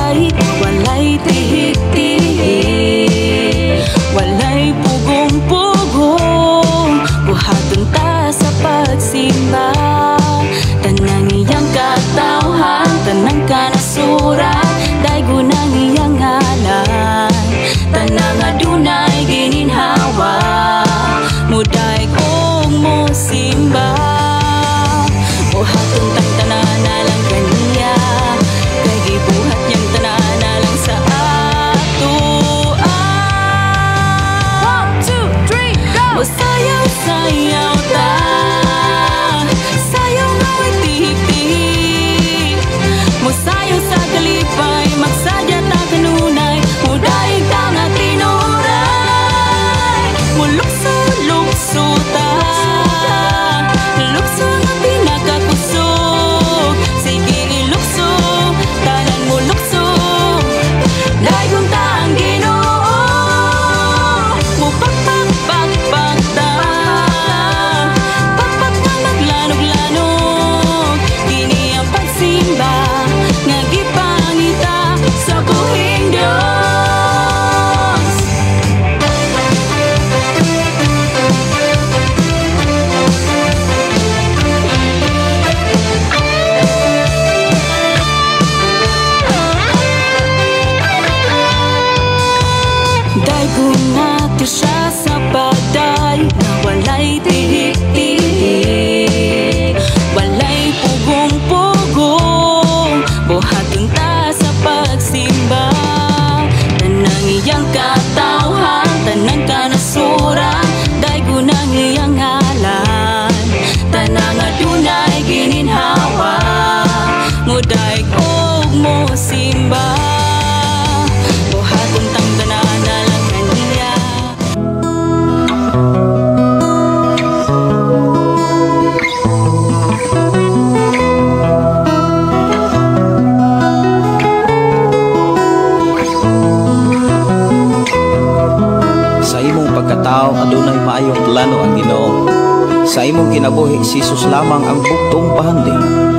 Paday, walay tihik-tihik, walay pugong-pugong. Buhaton ta sa pagsimba tanang iyang katawhan, tanang kanasuran, daygon ang iyang ngalan. Tanang adunay gininhawa, mudaig og mosimba. Buhaton tang tanan alang kaniya, kay gibuhat niyang tanan alang sa atoa. 1, 2, 3, go! Mosayaw-sayaw ta, sayaw nga way tihik-tihik. Mosayaw sa kalipay, magsadya ta kanunay, mudaig ta nga tinuray. Mulukso-lukso ta, lukso nga pinakakusog. Sige ilukso, tanan mo lukso, daygon ta ang Ginoo. Mupakpak-pakpak ta, pakpak nga maglanog-lanog. Kini ang pagsimba nga gipangita sa buhing Dios. Daygon nato siya sa paday na walay tihik-tihik, walay pugong-pugong. Buhaton ta sa pagsimba tanang iyang katawhan, tanang kanasuran, daygon ang iyang ngalan. Tanang adunay gininhawa, mudaig og mosimba. Buhaton tang tanan alang kaniya. Sa imong pagkatao adunay maayong plano ang Ginoo. Sa imong kinabuhi si Jesus lamang ang bugtong bahandi.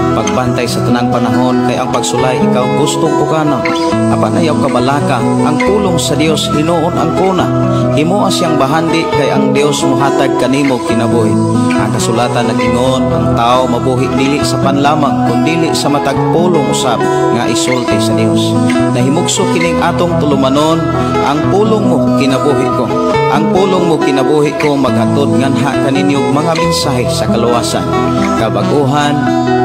Pagbantay sa tanang panahon kay ang pagsulay ikaw gustong pukanon. Apan ayaw kabalaka ang pulong sa Dios hinuon ang kuna. Himoa siyang bahandi kay ang Dios mohatag kanimo kinabuhi. Ang kasulatan nag-ingon ang tao mabuhi dili sa panlamang kundili sa matag pulong usab nga isulti sa Dios. Nahimugso kining atong tulumanon, ang pulong mo kinabuhi ko. Ang pulong mo kinabuhi ko maghatod nganha kaninyo mga mensahe sa kaluwasan, kabaguhan,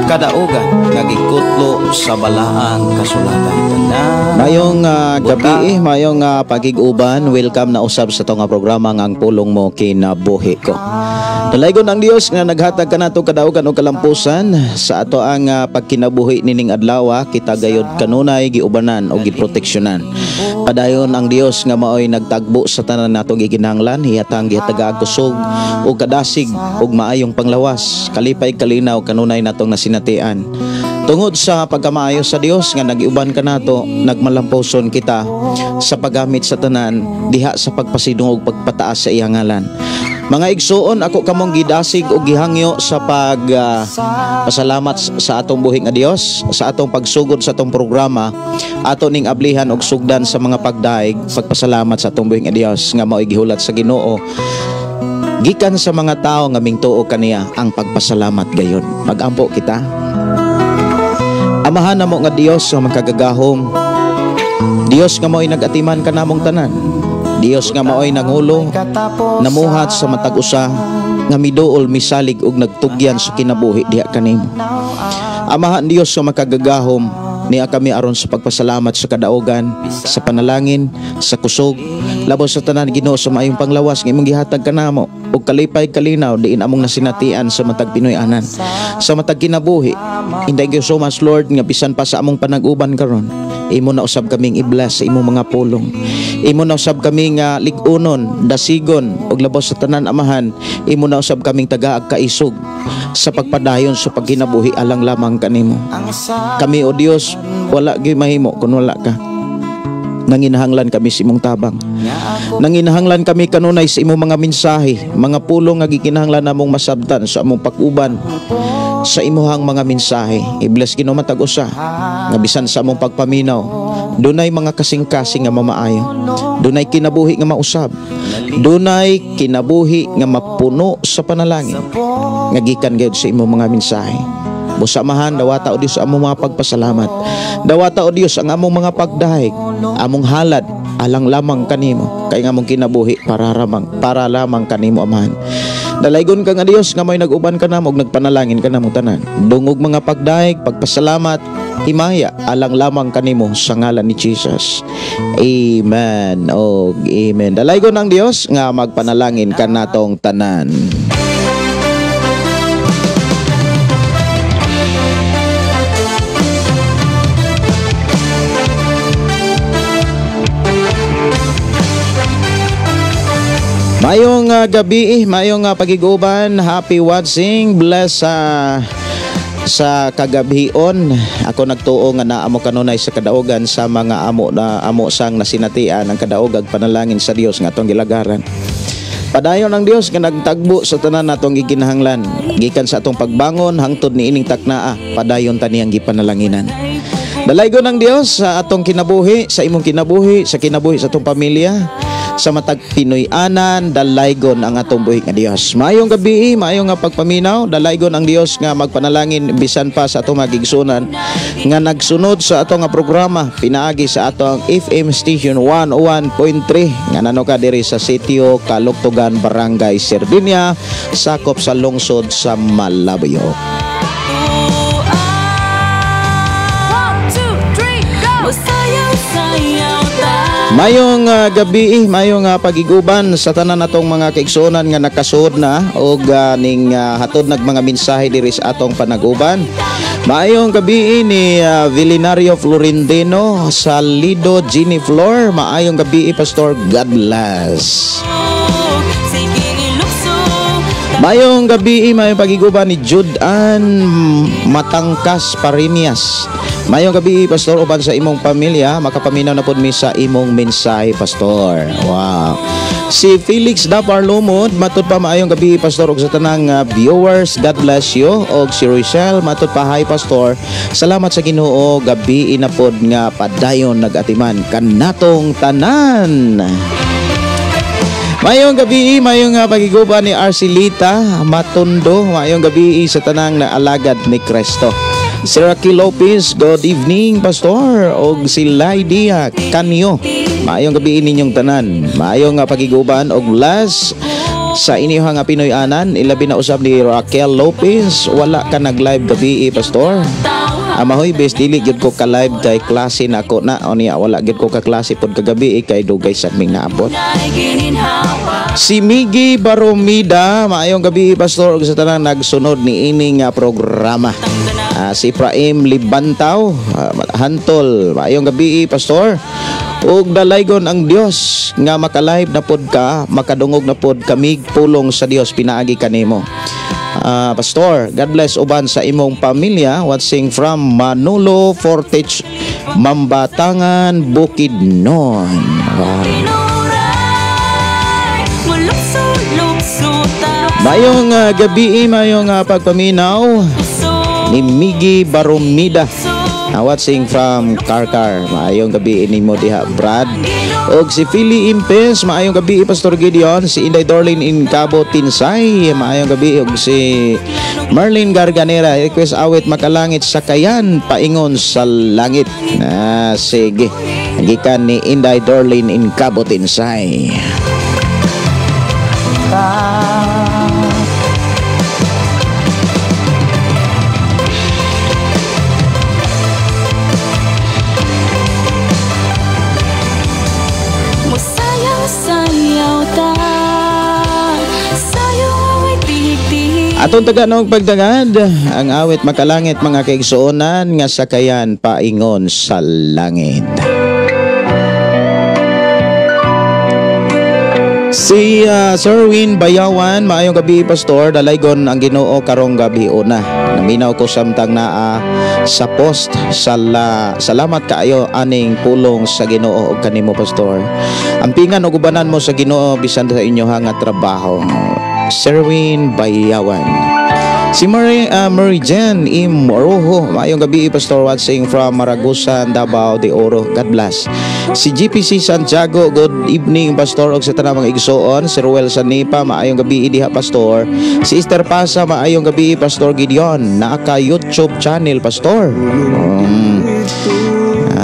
kadaugan nga gikutlo sa balaang kasulatan. Tanan. Mayong gabi, mayong pagig-uban, welcome na usab sa tong programa nga Ang Pulong Mo Kinabuhi Ko. Dalaygon ang Dios nga naghatag kanato kadaugan og kalampusan sa ato ang pagkinabuhi nining adlaw, kita gayod kanunay giubanan og giproteksyonan. Padayon ang Dios nga maoy nagtagbo sa tanan natong gikinahanglan, hiyatang gihataga kusog og kadasig og maayong panglawas, kalipay kalinaw kanunay natong nasinatian. Tungod sa pagkamaayo sa Dios nga nagiuban kanato, nagmalampuson kita sa paggamit sa tanan diha sa pagpasidungog pagpataas sa iyang ngalan. Mga igsuon, ako kamong gidasig og gihangyo sa pag pasalamat sa atong buhi nga Dios, sa atong pagsugod sa atong programa, ato ning ablihan og sugdan sa mga pagdaig, pagpasalamat sa atong buhi nga Dios nga mao'y gihulat sa Ginoo. Gikan sa mga tawo nga mingtuo kaniya ang pagpasalamat gayon. Magampo kita. Amahan namo nga Dios nga makagagahom. Dios nga mao'y nag-atiman kanamong tanan. Dios nga mao'y nangulo, namuhat sa matag usa nga miduol misalig og nagtugyan sa kinabuhi diha kanimo. Amahan Dios nga makagagahom, niya kami aron sa pagpasalamat sa kadaugan, sa panalangin, sa kusog, labaw sa tanan Ginoo sa maayong panglawas nga imong gihatag kanamo ug kalipay kalinaw diin among nasinatian sa matag Pinoy-anan, sa matag kinabuhi. And thank you so much Lord nga bisan pa sa among panag-uban karon, imo na usab kaming i-bless sa imong mga pulong. Imo na usab kaming lig-unon, dasigon ug labaw sa tanan Amahan, imo na usab kaming tagaag kaisog sa pagpadayon sa pagkinabuhi alang lamang kanimo. Kami o Dios wala gyud mahimo kun wala ka. Nanginahanglan kami sa imong tabang. Nanginahanglan kami kanunay sa imong mga mensahe, mga pulong nga gikinahanglan namong masabtan sa among pag-uban sa imuhang mga mensahe. I-bless Ginoo matag usa nga bisan sa among pagpaminaw, Dunay mga kasing-kasing nga mamaayo. Dunay kinabuhi nga mausab. Dunay kinabuhi nga mapuno sa panalangin nga gikan gyud sa imong mga mensahe. Busa, Amahan, dawata o Dios among mga pagpasalamat. Dawata o Dios ang among mga pagdahig, among halad alang lamang kanimo, kay nga among kinabuhi para lamang kanimo, Amahan. Dalaygon ka nga Dios nga may nag-uban kanamo ug nagpanalangin kanamo tanan. Dungog mga pagdahig, pagpasalamat, himaya alang lamang kanimo sa ngalan ni Jesus. Amen. Og amen. Dalaygon ang Dios nga magpanalangin kanatong tanan. Mayong gabi, mayong pagiguban, happy watching, bless sa kagabhion. Ako nagtuo nga naa mo kanunay sa kadaugan sa mga amo na amo sang nasinatian ang kadaogag panalangin sa Dios nga atong gilagaran. Padayon ang Dios nga nagtagbo sa tanan natong gikinahanglan. Gikan sa atong pagbangon hangtod niining taknaa, padayon ta niyang gipanalanginan. Dalaygon ang Dios sa atong kinabuhi, sa imong kinabuhi, sa kinabuhi sa atong pamilya, sa matag Pinoy-anan, dalaygon ang atong buhi nga Dios. Maayong gabi, maayong nga pagpaminaw, dalaygon ang Dios nga magpanalangin bisan pa sa atong magigsunan nga nagsunod sa atong nga programa pinaagi sa atong FM station 101.3 nga nano ka diri sa sitio Kaluktugan, Barangay Sardinia, sakop sa lungsod sa Malabuyoc. One, two, three, go! Sayaw-sayaw ta. Mayong gabi, mayong pagiguban sa tanan natong mga kaigsuonan nga nakasuod na og ning hatod nag mga mensahe diri sa atong panaguban. Maayong gabi ni Villinario Florentino sa Lido Ginny Floor. Maayong gabi, Pastor. God bless. Sige ilukso. Maayong gabi, maayong pagiguban ni Judan Matangkas Parinias. Maayong gabi, Pastor, uban sa imong pamilya, makapaminaw na pod mi sa imong mensahe, Pastor. Wow. Si Felix Dapar Lumod, matud pa, maayong gabi, Pastor, ug sa tanang viewers, God bless you. Og si Rochelle, matud pa, hi Pastor. Salamat sa Ginoo, gabi na pod nga padayon nagatiman kanatong tanan. Mayong gabi, mayong pagiguban ni Arcelita Matundo, mayong gabi sa tanang na alagad ni Kristo. Si Rocky Lopez, good evening, Pastor. Og si Lydia Canyo, maayong gabi ninyong tanan. Maayong pagiguban og bless sa inyong nga Pinoy-anan, ilabi na usab ni Raquel Lopez. Wala ka nag-live gabi, Pastor. Amahoy bes dili gyud ko ka live kay klase na ako na unya wala gyud ko ka klase pod kagabi kay dugay sad ming naabot. Si Miggy Baromida, maayong gabi, Pastor, ug sa tanang nagsunod ni ining programa. Si Ibrahim Libantaw, Hantol, maayong gabi, Pastor. Ug dalaygon ang Dios nga makalive na pod ka, makadungog na pod kami pulong sa Dios pinaagi kanimo. Pastor, God bless uban sa imong pamilya, watching from Manolo Fortich, Mambatangan, Bukidnon. Wow. Mayong gabi, mayong pagpaminaw ni Miggy Baromida. Watching from Karkar. Maayong gabi nimo diha, Brad. Og si Philly Impes, maayong gabi, Pastor Gideon, si Inday Dorlin in Cabo Tinsay, maayong gabi, og si Merlin Garganera, request awit makalangit sakayan paingon sa langit. Sige. Gikan ni Inday Dorlin in Cabo Tinsay. Musayaw-sayaw ta. Sayaw away tihik-tihik. Atong taga-noong pagdangad, ang awit makalangit mga kaigsuonan nga sakayan paingon sa langit. Si Sir Win Bayawan, maayong gabi, Pastor, dalaygon ang Ginoo karong gabi una. Naminaw ko samtang naa sa post sala, salamat kaayo aning pulong sa Ginoo ug kanimo, Pastor. Ampingan ug ubanan mo sa Ginoo bisan sa inyo nga trabaho. Sir Win Bayawan. Si Mary Jen Im Rojo, maayong gabi, Pastor, watching from Maragusan, Davao de Oro. God bless. Si GPC Santiago, good evening, Pastor, og sa tanang mga igsoon. Si Ruel Sanipa, maayong gabi diha, Pastor. Si Esther Pasa, maayong gabi, Pastor Gideon. Naa ka YouTube channel, Pastor?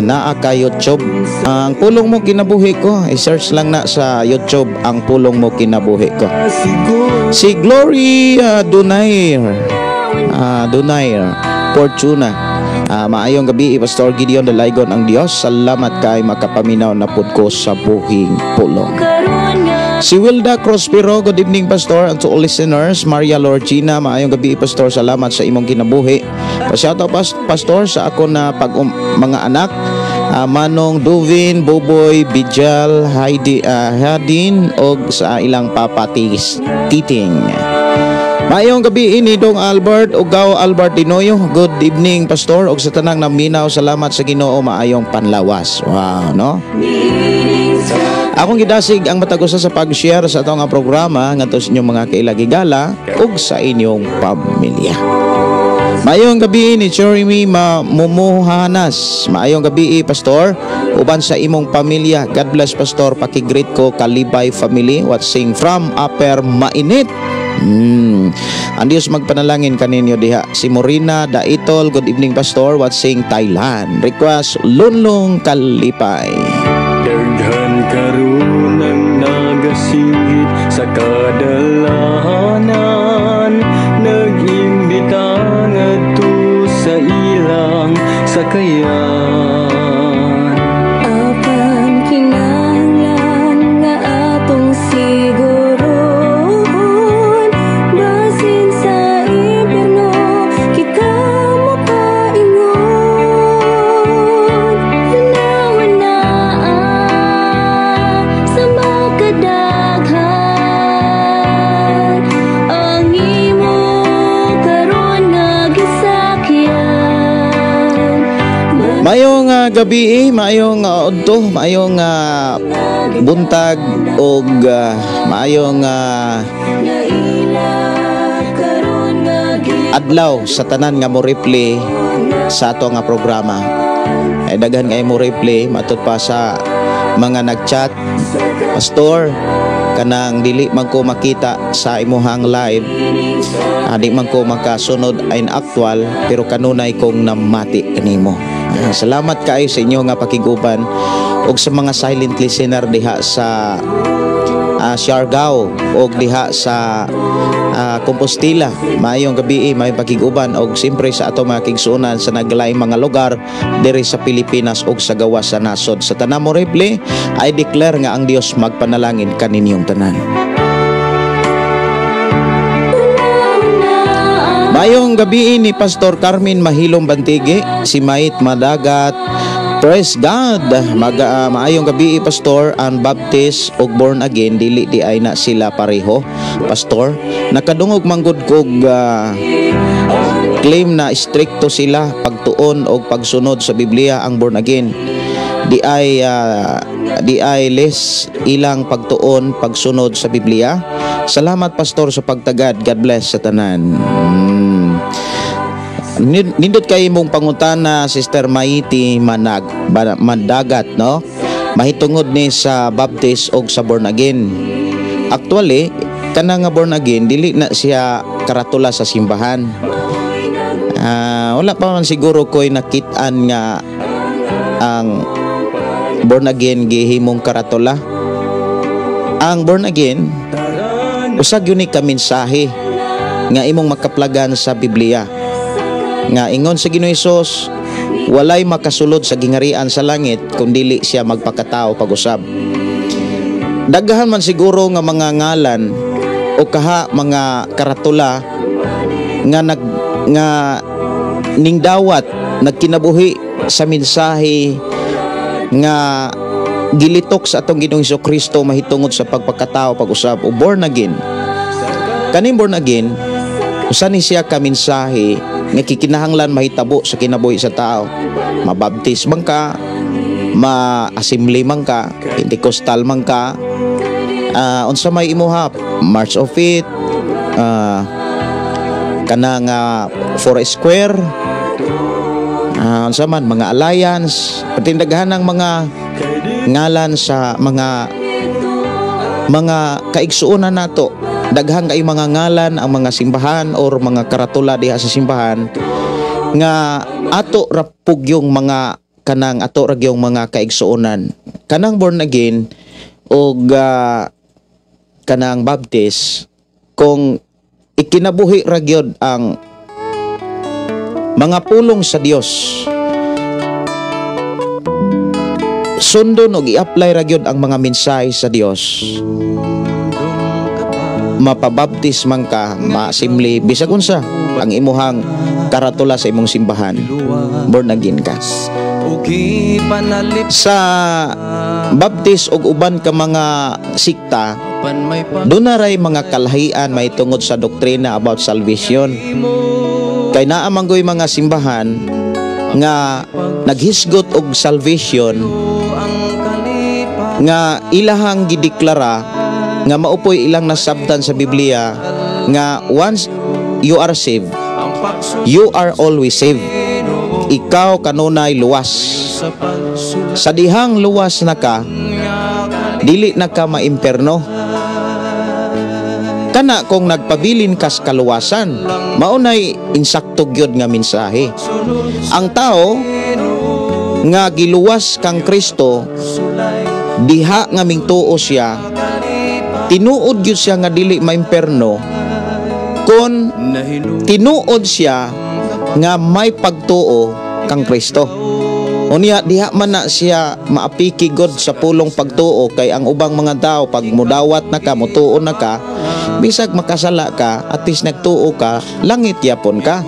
Naa ka YouTube? Ang Pulong Mo Kinabuhi Ko. I-search lang na sa YouTube, Ang Pulong Mo Kinabuhi Ko. Si Glory Dunair. Dunair Fortuna. Maayong gabi, Pastor Gideon Dalaygon ang Dios. Salamat kay makapaminaw na pud ko sa buhing pulong. Karon nga Si Wilda Crospero, good evening, Pastor, and to all listeners. Maria Lorgina, maayong gabi, Pastor, salamat sa imong kinabuhi. Pa-shoutout Pastor sa ako na pag mga anak. Manong Duvin, Boboy, Bijal, Heidi, Hadin og sa ilang papa Titing. Maayong gabi ini Dong Albert Ugaw Albert Dinoyo. Good evening, Pastor, og sa tanang naminaw, salamat sa Ginoo, maayong panlawas. Wow, no? Akong gidasig ang matag usa sa pag-share sa atong nga programa ngadto sa inyong mga kailagigala ug sa inyong pamilya. Maayong gabi ni Jeremy Mamumuhanas. Maayong gabi, Pastor, uban sa imong pamilya. God bless, Pastor. Paki-greet ko Kalibay family watching from Upper Mainit. Ang Diyos magpanalangin kaninyo diha. Si Morina Daitol, good evening, Pastor, watching Thailand. Request Lunlong Kalipay. Daghan karon ang nagasinggit sa kadalanan, nag-imbita ngadto sa ilang sakayan. Apan kinahanglan nga atong sigurohon, basin sa impierno kita makaingon. Lanawan na sa makadaghan ang imo karon nga gisakyan. Maayong gabi, maayong udto, maayong buntag ug maayong adlaw sa tanan nga mo replay sa ato nga programa. Ay daghan kay mo replay matud pa sa mga nagchat, "Pastor, kanang dili man ko makita sa imuhang live, di man ko makasunod ay actual, pero kanunay kong namati kanimo." Salamat kaayo sa inyo nga pakiguban ug sa mga silent listener diha sa Siargao ug diha sa Compostela. Maayong gabi, maayong pakiguban og siyempre sa ato mga kigsuonan sa naglaing mga lugar diri sa Pilipinas ug sa gawas sa nasod. Sa tanan mo replay, I declare nga ang Dios magpanalangin kaninyong tanan. Maayong gabi ni Pastor Carmen Mahilom Bantige, si Mait Madagat. Praise God. Maayong gabi, Pastor, ang Baptist ug born again dili di ay na sila pareho. Pastor, nakadungog manggod kog claim na strikto sila pagtuon og pagsunod sa Biblia ang born again. Di ay less ilang pagtuon pagsunod sa Biblia. Salamat, Pastor, sa pagtagad. God bless sa tanan. Nindot kay imong pangutana, Sister Maiti Manag Mandagat, no? Mahitungod ni sa Baptist og sa born again. Actually, kana nga born again dili na siya karatula sa simbahan. Wala pa man siguro ko'y nakit-an nga ang born again gihimong karatula. Ang born again usa gyud ni ka mensahe nga imong makaplagan sa Biblia. Nga ingon sa Ginoo Hesus, walay makasulod sa gingarian sa langit kung dili siya magpakatao pag-usab. Daghan man siguro nga mga ngalan o kaha mga karatula nga nag nga ningdawat nagkinabuhi sa mensahe nga gilitok sa atong Ginoong Kristo mahitungod sa pagpakatao pag-usab o born again. Kaning born again, usa ni siya ka mensahe nga kikinahanglan mahitabo sa kinabuhi sa tao. Mabaptis man ka, ma-assembly man ka, Pentecostal man ka, unsa may imuha, March of It, Kanang four square, unsa man mga alliance, patindaghan ng mga ngalan sa mga kaigsuonan nato. Daghan kay mga ngalan ang mga simbahan or mga karatula diha sa simbahan nga ato ra yung mga kanang ato ra yung mga kaigsuonan. Kanang born again og kanang Baptist, kung ikinabuhi ra gyud ang mga pulong sa Dios, sundon og i-apply ra gyud ang mga mensahe sa Dios, mapabaptis man ka, ma-assembly, bisag unsa ang imuhang karatula sa imong simbahan, born again ka. Sa Baptist ug uban ka mga sikta, doon na ray mga kalahian may tungod sa doktrina about salvation. Kay naa man goy mga simbahan nga naghisgot og salvation nga ilahang gideklara nga maupoy ilang nasabtan sa Biblia nga once you are saved, you are always saved. Ikaw kanunay luwas. Sa dihang luwas na ka, dili na ka maimperno. Kana kung nagpabilin kas kaluwasan, maunay insakto gyud nga mensahe. Ang tao nga giluwas kang Kristo, diha nga mingtuo siya, tinuod gyud siya nga dili maimperno kon tinuod siya nga may pagtuo kang Kristo. Unya diha man na siya maapiki god sa pulong pagtuo, kay ang ubang mga tao pag mudawat na ka, mutuo na ka, bisag makasala ka, at least nagtuo ka, langit yapon ka.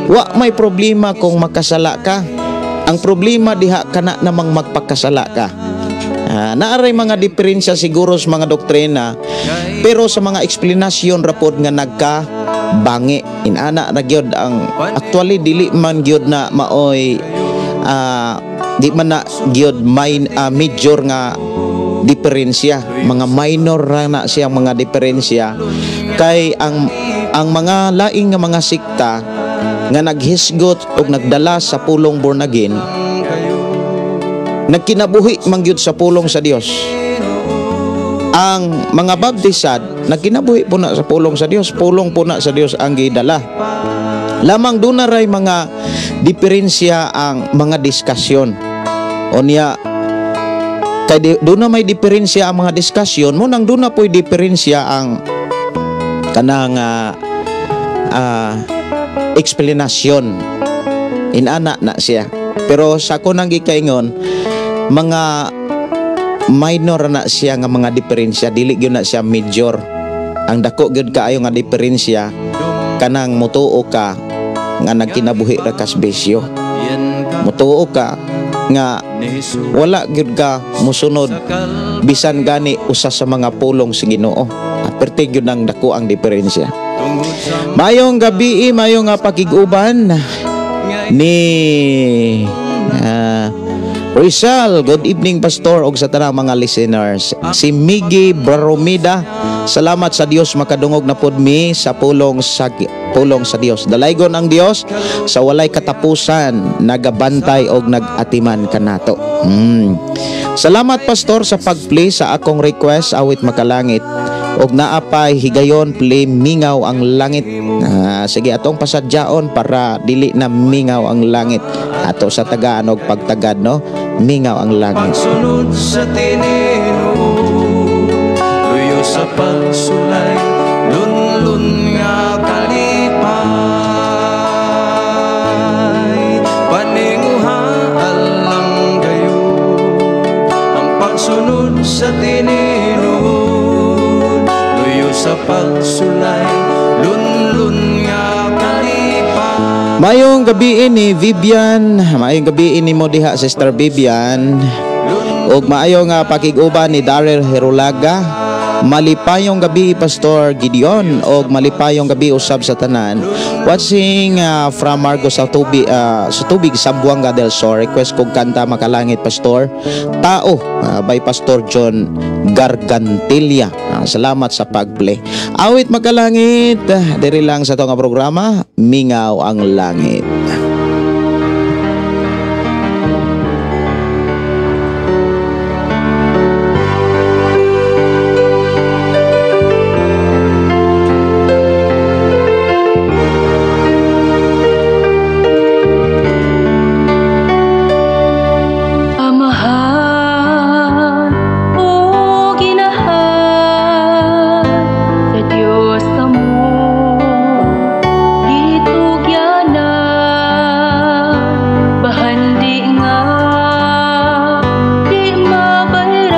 Wa may problema kung makasala ka. Ang problema diha kana namang magpakasala ka. Naaray mga diferensya siguro sa mga doktrina, pero sa mga eksplanasyon rapod nga nagka bangi inana na gyud ang actually dili man gyud na maoy di man na gyud major nga diferensya, mga minor ra na siyang mga diferensya, kay ang mga laing nga mga sikta nga naghisgot og nagdala sa pulong born again, nagkinabuhi man gyud sa pulong sa Dios. Ang mga baptisad nagkinabuhi po na sa pulong sa Dios, pulong po na sa Dios ang gidala. Lamang doon na ray mga diferensya ang mga diskasyon. Unya kay doon na may diferensya ang mga diskasyon mo, nang doon na po'y diferensya ang kanang eksplanasyon. Inana na siya. Pero sa ako nang gikaingon, mga minor na siya nga mga diferensya, dili gyud na siya major. Ang dako gyud kaayo nga diferensya kanang mutuo ka nga nagkinabuhi ra kas bisyo. Mutuo ka nga wala gyud ka musunod bisan gani usa sa mga pulong sa Ginoo. Aperte gyud ang dako ang diferensya. Mayong gabi, mayong nga pakig-uban ni Rizal. Good evening, Pastor, og sa tanang mga listeners. Si Miggy Baromida, salamat sa Dios, makadungog na pod mi sa pulong sa Dios. Dalaygon ang Dios sa walay katapusan, nagabantay og nagatiman kanato. Salamat, Pastor, sa pag-play sa akong request, Awit Makalangit. Og naapay higayon play Mingaw ang Langit. Sige, atong pasadyaon para dili na mingaw ang langit. Ato sa tagaan og pagtagad, no? Mingaw ang langit. Pagsunod sa tinuod, luyo sa pagsulay, lunlun nga kalipay, paninguha alang gayon. Ang pagsunod sa tinuod, luyo sa pagsulay, lunlun nga kalipay. Mayong gabi ni Vivian, maayong gabi ni mo diha, Sister Vivian. Ug maayo nga pakig-uban ni Daryl Herulaga. Malipayong gabi, Pastor Gideon, og malipayong gabi usab sa tanan. Watching from Marcos sa tubig, Zamboanga del Sur. Request kog kanta Makalangit, Pastor. Tao by Pastor John Gargantilla. Salamat sa pag-play. Awit Makalangit, diri lang sa atong programa, Mingaw ang Langit. Amahan o ginahan sa Dios kamo gitugyanan, bahandi nga di mabayran,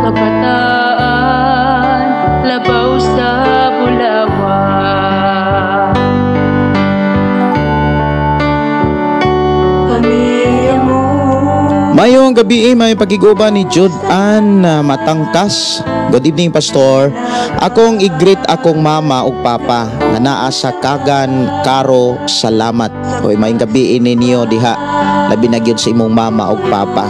kabataan labaw sa bulawan. Pamilya mo. Mayong gabi, may pagiguba ni Jude Ann Matangkas. Good evening, Pastor. Akong i-greet akong mama ug papa nga naa sa Kagan Karo. Salamat. Oy, mayong gabi ninyo diha. Labi na gyud sa imong mama ug papa.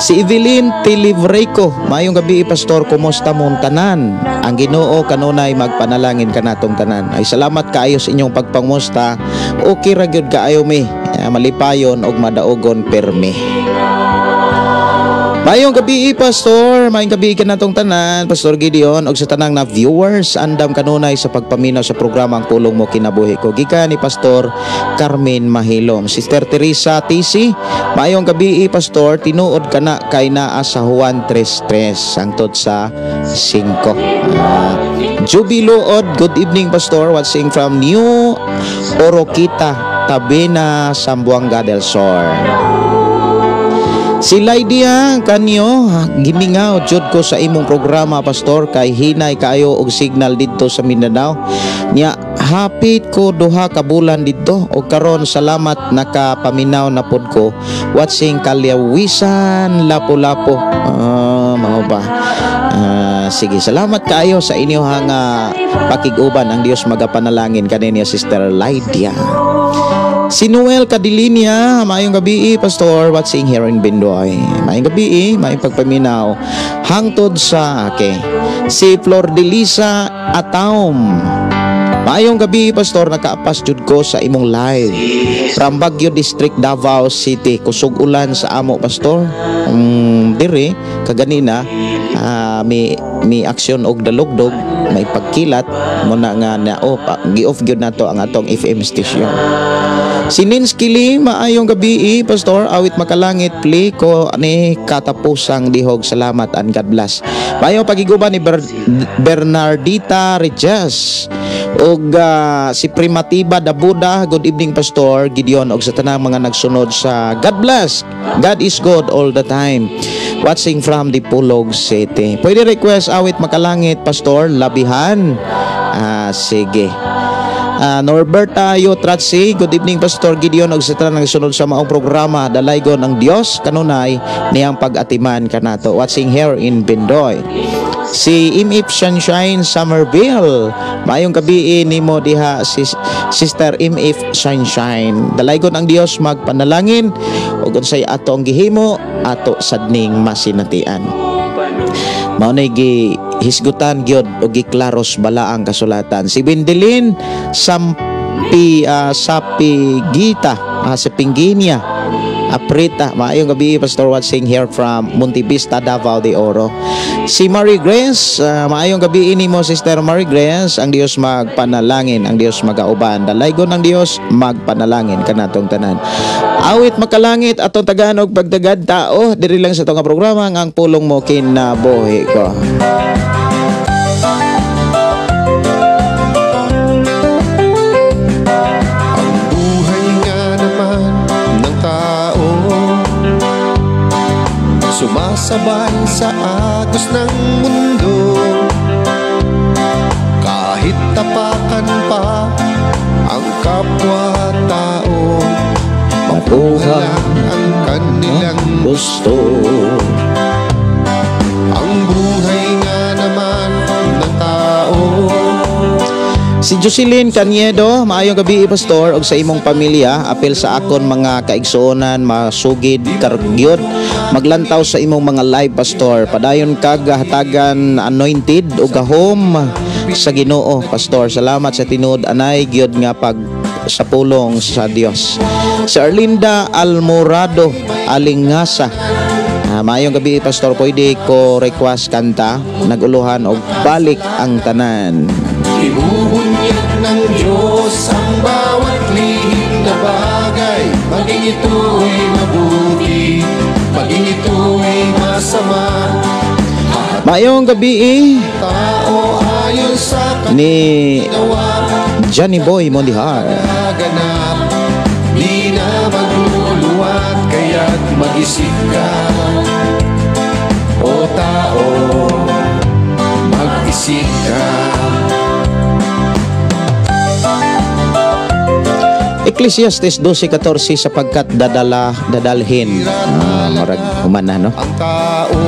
Si Evelyn Tilivreco, mayong gabi, Pastor, kumusta mong tanan? Ang Ginoo kanunay magpanalangin kanatong tanan. Ay, salamat kaayo sa inyong pagpangusta. Okay ra gyud kaayo mi. Malipayon og madaogon permi. Mayong gabi, Pastor. Mayong gabi kanatong tanan, Pastor Gideon, og sa tanang na viewers, andam kanunay sa pagpaminaw sa programa Ang Pulong Mo Kinabuhi Ko. Gikan ni Pastor Carmen Mahilom. Sister Teresa TC, mayong gabi, Pastor, tinuod kana kay naa sa Juan 3:3 hangtod sa 5. Jubilood, good evening, Pastor, watching from New Oroquita, Tabena, Zamboanga del Sur. Si Lydia kanyo, gimingaw jud ko sa imong programa, Pastor, kay hinay kaayo og signal didto sa Mindanao. Nya hapit ko duha ka bulan didto og karon salamat nakapaminaw na pod ko, watching Kalyawisan, Lapu-Lapu. Mao ba? Sige, salamat kaayo sa inyong pakig-uban. Ang Dios magapanalangin kaninyo, Sister Lydia. Si Noel Cadilinia, maayong gabi, Pastor, watching here in Bindoy. Maayong gabi, maayong pagpaminaw. Hangtod sa, okay. Si Flor de Lisa Ataum, maayong gabi, Pastor, nakaapas jud ko sa imong live. From Baguio District, Davao City. Kusog ulan sa amo, Pastor. Dire, kaganina, may aksyon og dalugdog, may pagkilat, muna nga na, oh, gi-off gyud nato ang atong FM station. Si Ninsky Lee, maayong gabi, Pastor, awit makalangit, play ko ni katapusang dihog. Salamat and God bless. Maayong pagiguban ni Bernardita Regis. Og si Primatiba Dabuda, good evening, Pastor Gideon, og sa tanang mga nagsunod sa God bless. God is good all the time. Watching from the Pulog City. Pwede request awit makalangit, Pastor, labihan. Sige. Norberta Yotratsi, good evening, Pastor Gideon, og sa tanang nagsunod sa maong programa, dalaygon ang Dios kanunay niyang pag-atiman kanato. Watching here in Bindoy. Si Imip Sunshine Somerville, maayong gabi nimo diha, si Sister Imip Sunshine. Dalaygon ang Dios magpanalangin ug unsay ato ang gihimo ato sadning masinatian. Mao nay gihisgutan gyud og giklaros balaang kasulatan. Si Wendelin Sampi Sapigita, sa Pingginia Aprita, maayong gabi, Pastor, watching here from Montevista, Davao de Oro. Si Marie Grace, maayong gabi nimo, Sister Marie Grace, ang Dios magpanalangin, ang Dios magauban. Dalaygon ang Dios magpanalangin kanatong tanan. Awit makalangit atong taganog pagdagad tao diri lang sa atong programa Ang Pulong Mo Kinabuhi Ko. Ang buhay nga naman ng tao sumasabay sa agos ng mundo. Kahit tapakan pa ang kapwa-tao, makuha lang ang kanilang gusto. Ang buhay nga naman ng tao. Si Jocelyn Caniedo, maayong gabi, Pastor, og sa imong pamilya. Apil sa akon mga kaigsuonan, masugid kargyod maglantaw sa imong mga live, Pastor. Padayon kag hatagan anointed og gahom sa Ginoo, Pastor. Salamat sa tinuod anay gyud nga pag sa pulong sa Dios. Si Arlinda Almorado Alingasa. Ah, maayong gabi, Pastor, pwede ko request kanta Naguluhan og Balik ang Tanan. Ibubunyag ng Diyos ang bawat lihim na bagay, maging ito'y mabuti, maging ito'y masama. Maayong gabi Tao ayon sa ni kagawa. Johnny Boy Mondihar. Ganap, di na magluluwat, kaya't mag-isip ka, o tao, mag-isip ka. Ecclesiastes 12:14, sapagkat dadala dadalhin. Ah, marag humana, no? Ang tao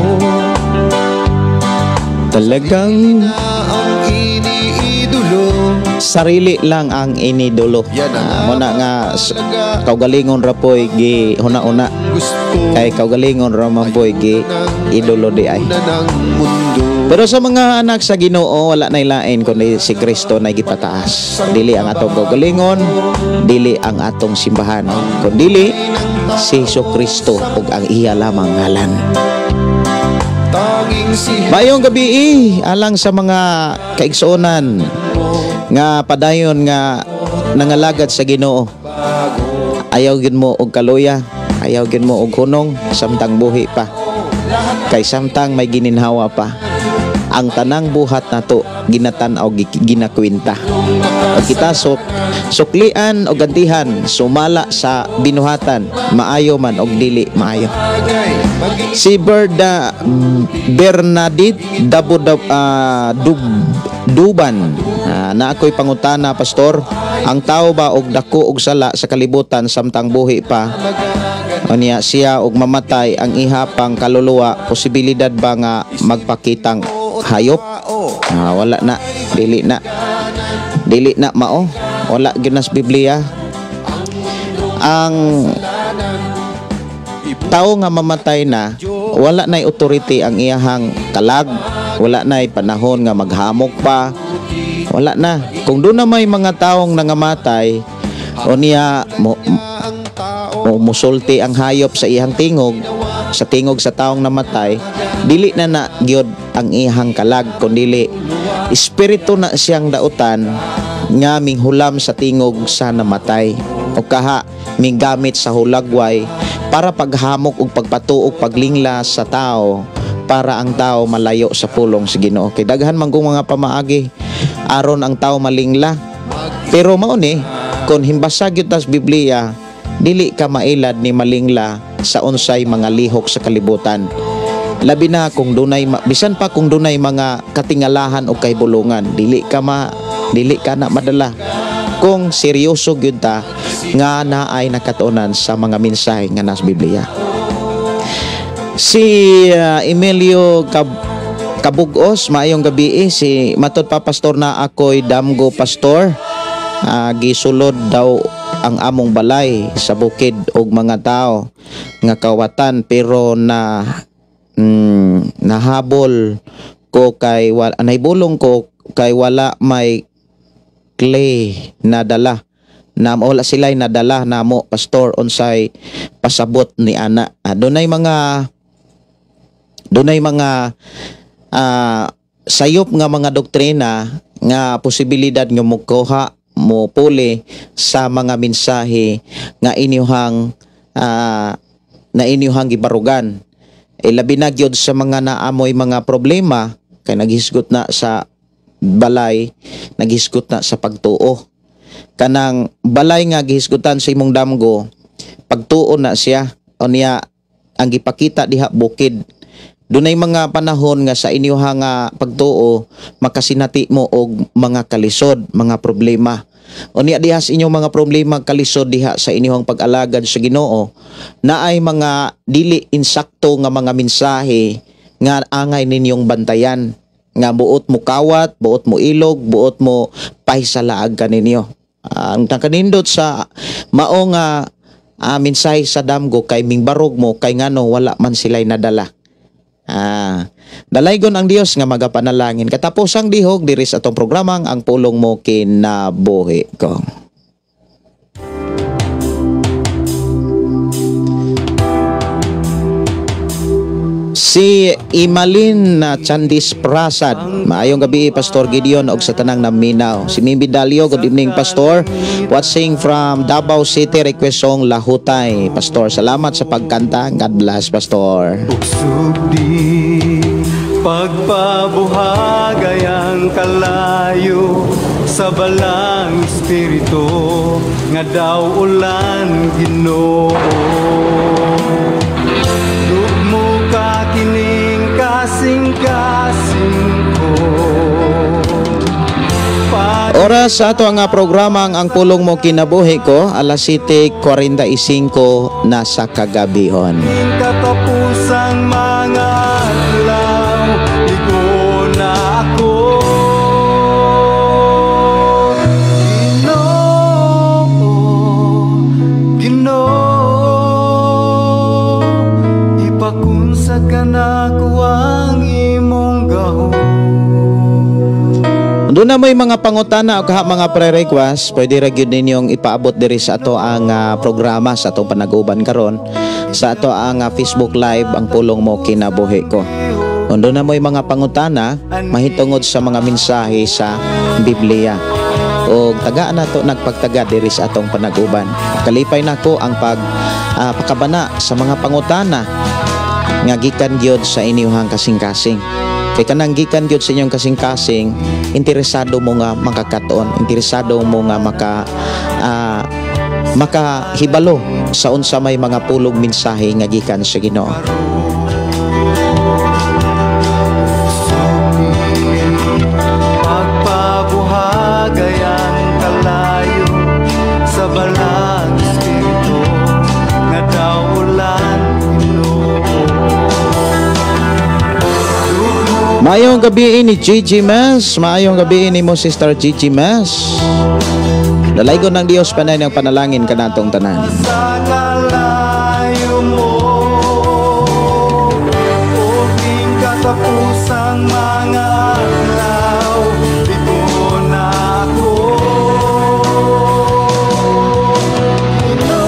Talagang na ang iniidolo. Sarili lang ang inidulo. Yan ang Ah, muna nga kaugalingon ra poy gi huna-una gusto kay kaugalingon ra man poy gi idolo di ay. na ng mundo. Pero sa mga anak sa Ginoo, wala nay lain kundi si Kristo na gipataas. Dili ang atong kaugalingon, dili ang atong simbahan, kundili si Hesus Kristo ug ang iya lamang ngalan. Tanging si Maayong gabi alang sa mga kaigsuonan nga padayon nga nangalagad sa Ginoo. Ayaw gyud mo og kaluya, ayaw gyud mo og hunong samtang buhi pa. Kay samtang may gininhawa pa, ang tanang buhat nato ginatan-aw, ginakwenta. Ug kita suklian o gantihan sumala sa binuhatan, maayo man og dili maayo. Bagay, maging Si Berda Bernadette Dabudab Duban. Ah, na ako'y pangutana, Pastor. Ang tao ba og dako og sala sa kalibutan samtang buhi pa? Unya siya og mamatay ang iha pang kaluluwa, posibilidad ba nga magpakitang hayop? Ah, wala na, dili na. Dili na mao. Wala gyud na sa Biblia. Ang tao nga mamatay na, wala na'y authority ang iyahang kalag, wala na'y panahon nga maghamok pa, wala na. Kung doon na may mga taong nangamatay, o niya mo, mo musulti ang hayop sa iyang tingog, sa tingog sa taong namatay, dili na na gyud ang iyang kalag, kundili espiritu na siyang dautan nga minghulam sa tingog sa namatay o kaha minggamit sa hulagway para paghamok ug pagpatuog, paglingla sa tao para ang tao malayo sa pulong sa Ginoo. Kay daghan man kung mga pamaagi aron ang tao malingla. Pero mao ni kon himbasag gyud tas Biblia, dili ka mailad ni malingla sa unsay mga lihok sa kalibutan. Labi na kung dunay bisan pa kung dunay mga katingalahan o kahibulungan, dili ka na madala kung seryoso gyud ta nga naay nakatuonan sa mga mensahe nga nasa Biblia. Si Emilio Kabugos, maayong gabi. Si matod pa, Pastor, na ako'y damgo, Pastor. Ah, gisulod daw ang among balay sa bukid og mga tao nga kawatan, pero na nahabol ko kay wala nahibulong ko kay wala may clay na dala na wala sila'y nadala namo, Pastor. Unsay pasabot ni ana? Ah, dunay mga sayop nga mga doktrina nga posibilidad nga mokuha mo puli sa mga mensahe nga inyuhang na inyuhang gibarugan. E labi na gyud sa mga naamoy mga problema kay naghisgot na sa balay, naghisgot na sa pagtuo. Kanang balay nga gihisgutan sa imong damgo, pagtuo na siya. Unya ang gipakita diha bukid. Dunay mga panahon nga sa inyuha nga pagtuo makasinati mo og mga kalisod, mga problema. Unya diha sa inyong mga problema, kalisod diha sa inyong pag-alagad sa Ginoo, naay mga dili insakto nga mga mensahe nga angay ninyong bantayan. Nga buot mo kawat, buot mo ilog, buot mo pahisalaag kaninyo. Ang nakanindot sa mao nga mensahe sa damgo kay mingbarog mo kay ngano wala man sila'y nadala. Dalaygon ang Dios nga magapanalangin. Katapusang dihog diri sa atong programang Ang Pulong Mo Kinabuhi Ko. Si Imalin na Chandis Prasad. Maayong gabi Pastor Gideon og sa tanang naminaw. Si Mimi Dalio, good evening Pastor. Watching from Davao City, request song Lahutay. Pastor, salamat sa pagkanta. God bless, Pastor. Ugsugdi, pagpabuhagay ang kalayo sa balang espiritu nga daw ulan Ginoo. Dugmo ka kining kasing-kasing ko. Oras sa ato ang programang Ang Pulong Mo Kinabuhi Ko, alas 7:45 na sa kagabihon. Katapusang mga adlaw, igo na ako. Ginoo, Ginoo, ipakunsad ka na ko ang imong gahom. Doon na may mga pangutana o kaha mga pre-request, pwede ra gyud ninyong ipaabot diri sa ato ang programa sa atong panaguban karon sa ato ang Facebook Live Ang Pulong Mo Kinabuhi Ko. Doon na may mga pangutana mahitungod sa mga mensahe sa Biblia. O tagaan na to nagpagtaga diri sa atong panaguban. Kalipay nako ang pakabana sa mga pangutana nga gikan gyud sa inyong kasing-kasing. Kay kanang gikan gyud sa inyong kasing-kasing, interesado mo nga makakatuon, interesado mo nga makahibalo sa unsa may mga pulong mensahe nga gikan sa Ginoo. Pagpabuhagay ang kalayo sa balang espiritu nga daw ulan Ginoo. Maayong gabi ni Gigi Mas, maayong gabi ni mo Sister Gigi Mas. Dalaygon ng Dios panay ng panalangin kanatong tanan. Sa kalayo mo, uging katapusang mga adlaw, ligo na ako. Ginoo,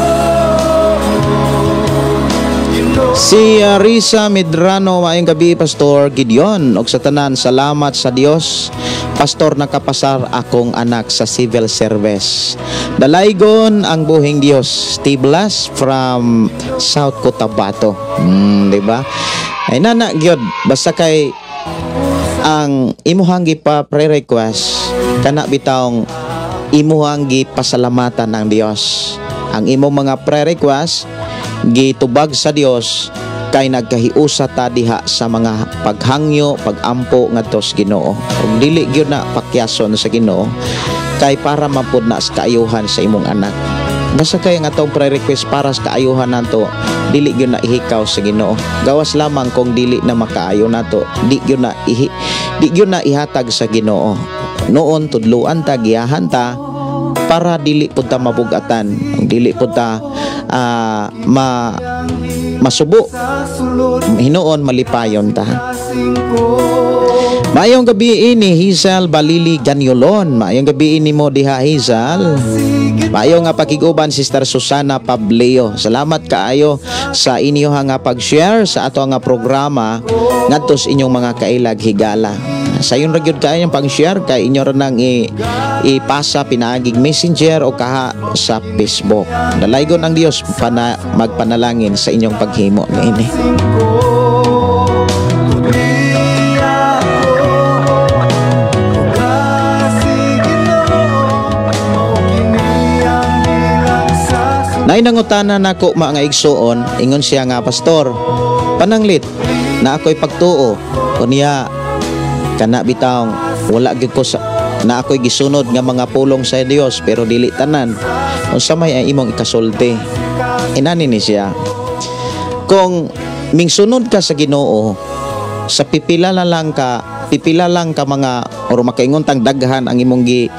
Si Risa Medrano, maayong gabi Pastor Gideon og sa tanan, salamat sa Dios. Pastor, nakapasar akong anak sa civil service. Dalaygon ang buhing Dios. Tiblas from South Cotabato. Di ba? Ay nana gyud, basta kay ang imuhang gipa pre-request kana bitawng imuhang gipasalamatan ng Dios. Ang imong mga pre-request gitubag sa Dios kay nagkahiusa ta diha sa mga paghangyo, pagampo ngadto sa Ginoo. Ug dili gyud na pakyason sa Ginoo kay para mapud na sa kaayuhan sa imong anak. Basta kay ang atong pre-request para sa kaayuhan nato, dili gyud na ihikaw sa Ginoo. Gawas lamang kung dili na makaayo nato, di gyud na ihatag sa Ginoo. Noon tudluan ta, giyahan ta para dili pud ta mabugatan, dili pud ta masubo. Hinuon malipayon ta. Maayong gabi ini Hazel Balili Ganyolon. Maayong gabi ini mo diha Hazel. Maayong nga pakiguban Sister Susana Pableo. Salamat kaayo sa inyo nga pag-share sa ato nga programa ngadto sa inyong mga kailag higala. Sayon ra gyud kaayo ang pag-share kay inyo ra nang ipasa pinaagig Messenger o kaha sa Facebook. Dalaygon ang Dios magpanalangin sa inyong paghimo niini. Nay nangutana nako mga igsuon, ingon siya nga pastor, pananglit na ako'y pagtuo unya kana bitawng wala gyud ko sa na ako'y gisunod nga mga pulong sa Dios pero dili tanan. Unsa may ang imong ikasulti? Inani ni siya, kung mingsunod ka sa Ginoo sa pipila na lang ka pipila lang ka mga or makaingon tang daghan ang imong gi,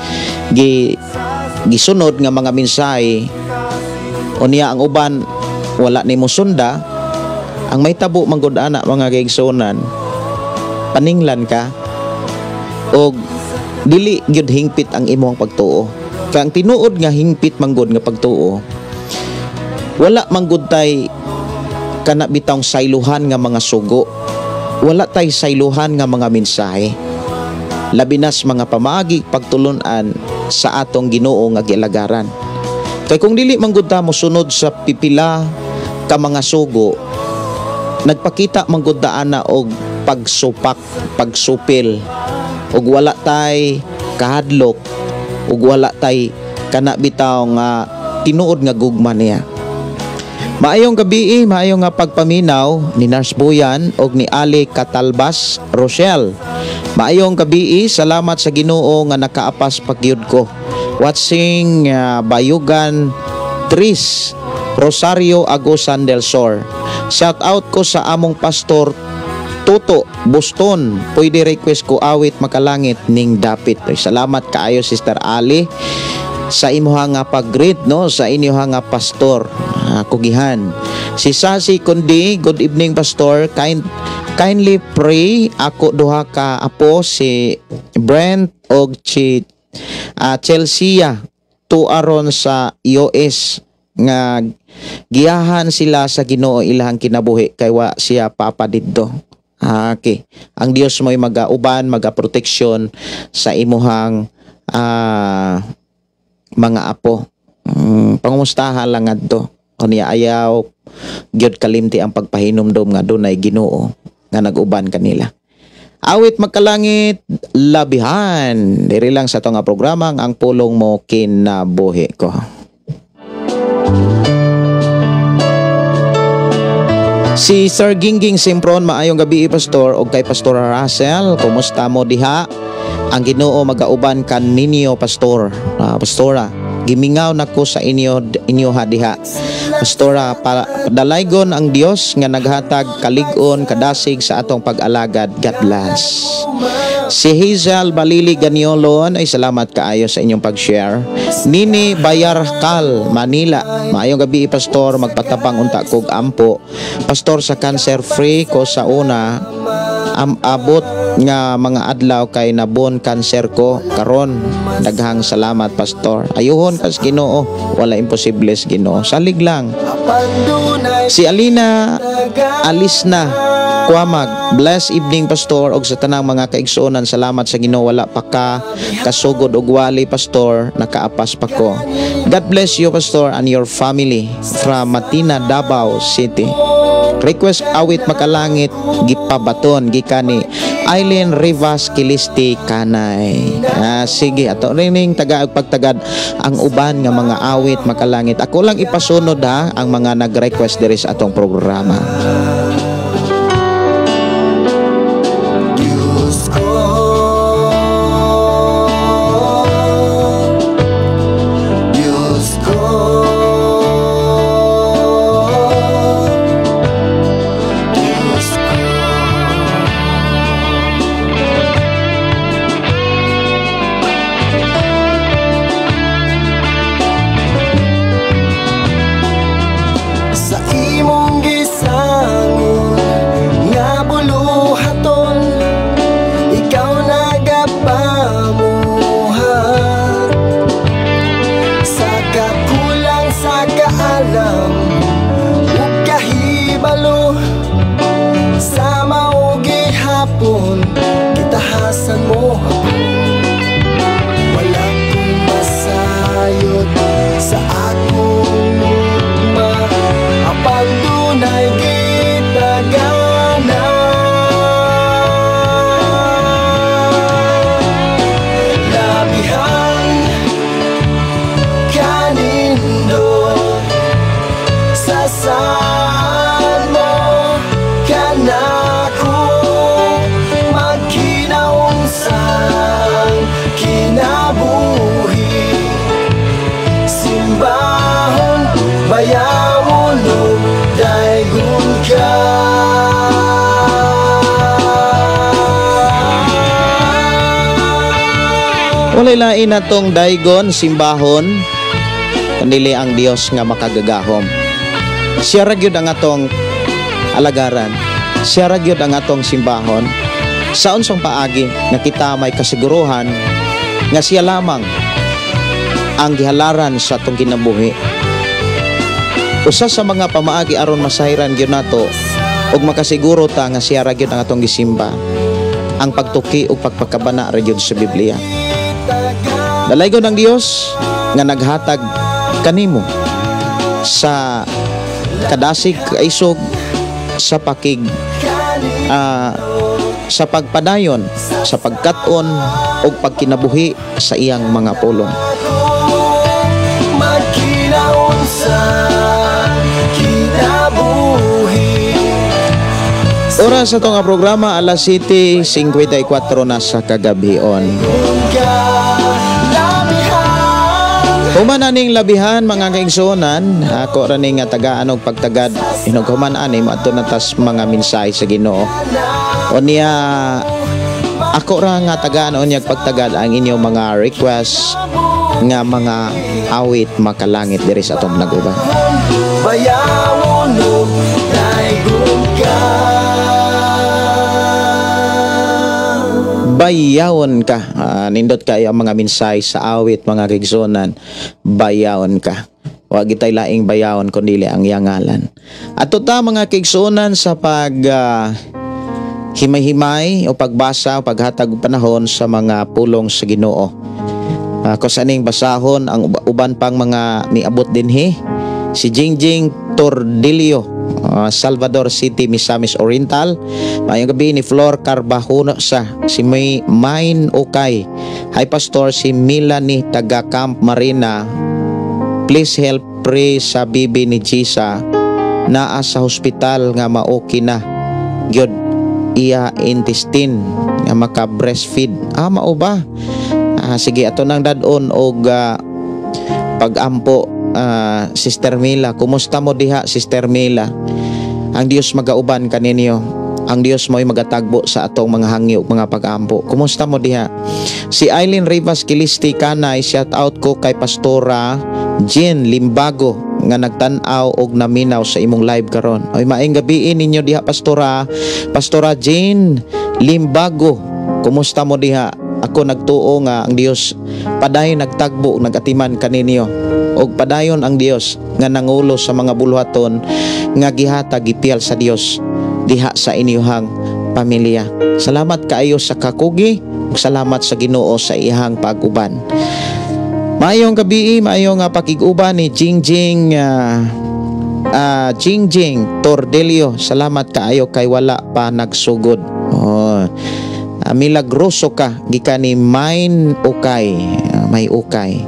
gi gisunod nga mga mensahe, unya ang uban wala nimo sunda, ang may tabo manggod ana mga kaigsuonan, paninglan ka og dili gyud hingpit ang imong pagtuo. Kay ang tinuod nga hingpit manggod nga pagtuo, wala manggod tay kana bitawng sayluhan nga mga sugo, wala tay sayluhan nga mga mensahe, labi nas mga pamaagi pagtulunan sa atong Ginoo nga gialagaran. Kay kung dili manggod ta mosunod sa pipila ka mga sugo, nagpakita manggod ta ana og pagsupak, pagsupil, ug wala tay kahadlok, ug wala tay kana bitaw nga tinuod nga gugma niya. Maayong gabi, maayong nga pagpaminaw ni Nurse Buyan og ni Ali Katalbas Rochelle. Maayong gabi, salamat sa Ginoo nga nakaapas pagyud ko. Watching Bayugan Tris Rosario Agusan del Sur. Shout out ko sa among pastor Toto Boston. Pwede request ko awit makalangit ning dapit. Ay, salamat kaayo Sister Ali sa imuha nga pag-greet, no, sa inyoha nga pastor kugihan. Si Sasi Kundi, good evening pastor. Kindly pray ako duha ka apo, si Brent og si Chelsea tuaron sa US nga giyahan sila sa Ginoo ilahang kinabuhi kay wa siya papa didto. Okay. Ang Dios mo'y magauban, magaproteksyon sa imuhang mga apo. Pangumustahan lang ngadto. Unya ayaw gyud kalimti ang pagpahinumdom nga dunay Ginoo nga nag-uban kanila. Awit magkalangit labihan. Diri lang sa ato nga programa ang pulong mo kinabuhi ko. Si Sir Gingging Simpron, maayong gabi pastor og kay Pastor Russell, kumusta mo diha? Ang Ginoo magauban kaninyo pastor, pastora. Gimingaw nako sa inyo inyo ha diha. Pastora, dalaygon ang Dios nga naghatag kalig-on kadasig sa atong pag-alagad. God bless. Si Hazel Balili Ganiolon, ay salamat kaayo sa inyong pag-share. Nini Bayarkal, Manila. Maayong gabi pastor, magpatabang unta kog ampo. Pastor, sa cancer free ko sa una, abot nga mga adlaw kay nabon cancer ko karon. Daghang salamat pastor. Ayuhon kas Ginoo, wala imposible sa Ginoo. Salig lang. Si Alina Alisna Kuamag, bless evening pastor og sa tanang mga kaigsuonan, salamat sa Ginoo wala pa ka kasugod og wali pastor, nakaapas pa ko. God bless you pastor and your family from Matina, Davao City. Request awit makalangit gipabaton gikan ni Eileen Rivas Kilisti Kanay. Sige, ato rining taga pagtagad ang uban nga mga awit makalangit. Ako lang ipasunod ha ang mga nag-request diri sa atong programa. Diyos ko, Diyos ko, Diyos ko. Sa imong gisangon nga buluhaton, ikaw nagapamuhat. Sa kakulang sa kaalam ug kahibalo, sa mao gihapon gitahasan mo ako. Wala kong masayod sa akong ugma, apan dunay gitagana. Labihan kanindot sa saan mo kanako magkinaungsang kinabuhi. Simbahon bayawon ug daygon ka. Walay lain natong daygon, simbahon, kundi ang Dios nga makagagahom. Siya ra gyud ang atong alagaran. Siya ra gyud ang atong simbahon. Sa unsang paagi nga kita may kasiguruhan nga siya lamang ang gihalaran sa atong kinabuhi? Usa sa mga pamaagi aron masayran gyud nato ug makasiguro ta nga siya ra gyud ang atong gisimba, ang pagtuki ug pagpakabana ra gyud sa Biblia. Dalaygon ang Dios nga naghatag kanimo sa kadasig, kaisog sa pakig sa pagpadayon sa pagkat-on ug pagkinabuhi sa iyang mga pulong. Magkinaon sa kinabuhi. Oras sa nga programa, alas 7:54 na sa kagabhion. Ka lamihan. Human aning labihan, mga kaigsuonan, ako ra ning nga tagaan og pagtagad inog human ani moadto na tas mga mensahe sa Ginoo. Unya ako ra nga tagaan unyag pagtagad ang inyong mga request nga mga awit makalangit diri sa atong nag-uban. Bayawon ug daygon ka. Bayawon ka. Nindot kayo ang mga mensahe sa awit, mga kaigsuonan. Bayawon ka. Wa gitay laing bayawon kundi ang iyang ngalan. Ato ta, mga kaigsuonan, sa pag himay-himay o pagbasa o paghatag og panahon sa mga pulong sa Ginoo. Kung saning basahon ang uban pang mga miabot dinhi. Si Jingjing Tordillo, Salvador City, Misamis Oriental. Maayong gabi ni Flor Carbajono sa si May Main Okay. Hi Pastor, si Melanie taga Camp Marina. Please help pray sa bibi ni Gisa naa sa hospital nga maoki na gyud iya intestine nga maka breastfeed. Mao ba? Sige, ato nang dad-on og pagampo, Sister Mila. Kumusta mo diha, Sister Mila? Ang Dios magauban kaninyo. Ang Dios mo'y magatagbo sa atong mga hangyo ug mga pagampo. Kumusta mo diha? Si Eileen Rivas Kilisti Kanay, shout out ko kay Pastora Jean Limbago nga nagtan-aw og naminaw sa imong live karon. Oy, maayong gabi ninyo diha, Pastora. Pastora Jean Limbago. Kumusta mo diha? Ako nagtuo nga ang Dios padayon nagtagbo, nagatiman kaninyo. Og padayon ang Dios nga nangulo sa mga buluhaton nga gihatag, gipiyal sa Dios diha sa inyuhang pamilya. Salamat kaayo sa kakugi ug salamat sa Ginoo sa iyang pag-uban. Maayong gabi, maayong pakig-uban ni Jingjing Jingjing Tordelio. Salamat kaayo kay wala pa nagsugod. Oh. Milagroso ka gikan ni Mine Ukay. May Ukay.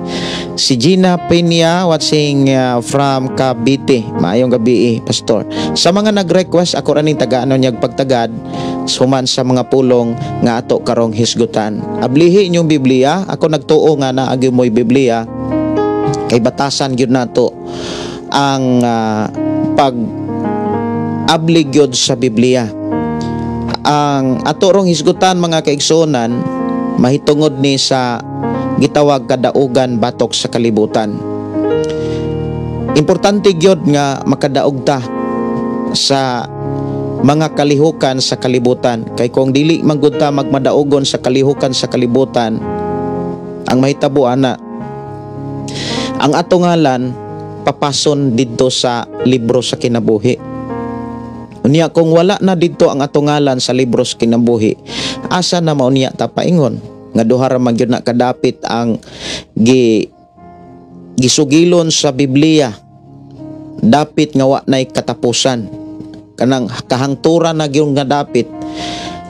Si Gina Peña watching from Cavite. Maayong gabi, Pastor. Sa mga nag-request, ako ra ning tagaan niyag pagtagad human sa mga pulong nga ato karong hisgutan. Ablihi inyong Biblia. Ako nagtuo nga naagi mo'y Biblia kay batasan gyud nato ang pag abli gyud sa Biblia. Ang ato rong hisgutan, mga kaigsuonan, mahitungod ni sa gitawag kadaugan batok sa kalibutan. Importante gyud nga makadaog ta sa mga kalihukan sa kalibutan kay kung dili man gud ta magmadaogon sa kalihukan sa kalibutan, ang mahitabo ana, ang ato ngalan papason didto sa libro sa kinabuhi. Unya kung wala na didto ang ato ngalan sa libro sa kinabuhi, asa na maunya ta paingon? Nga duha ra man gyud na kadapit ang gisugilon sa Biblia, dapit nga wa nay katapusan, kanang kahangturan na gyud nga dapit,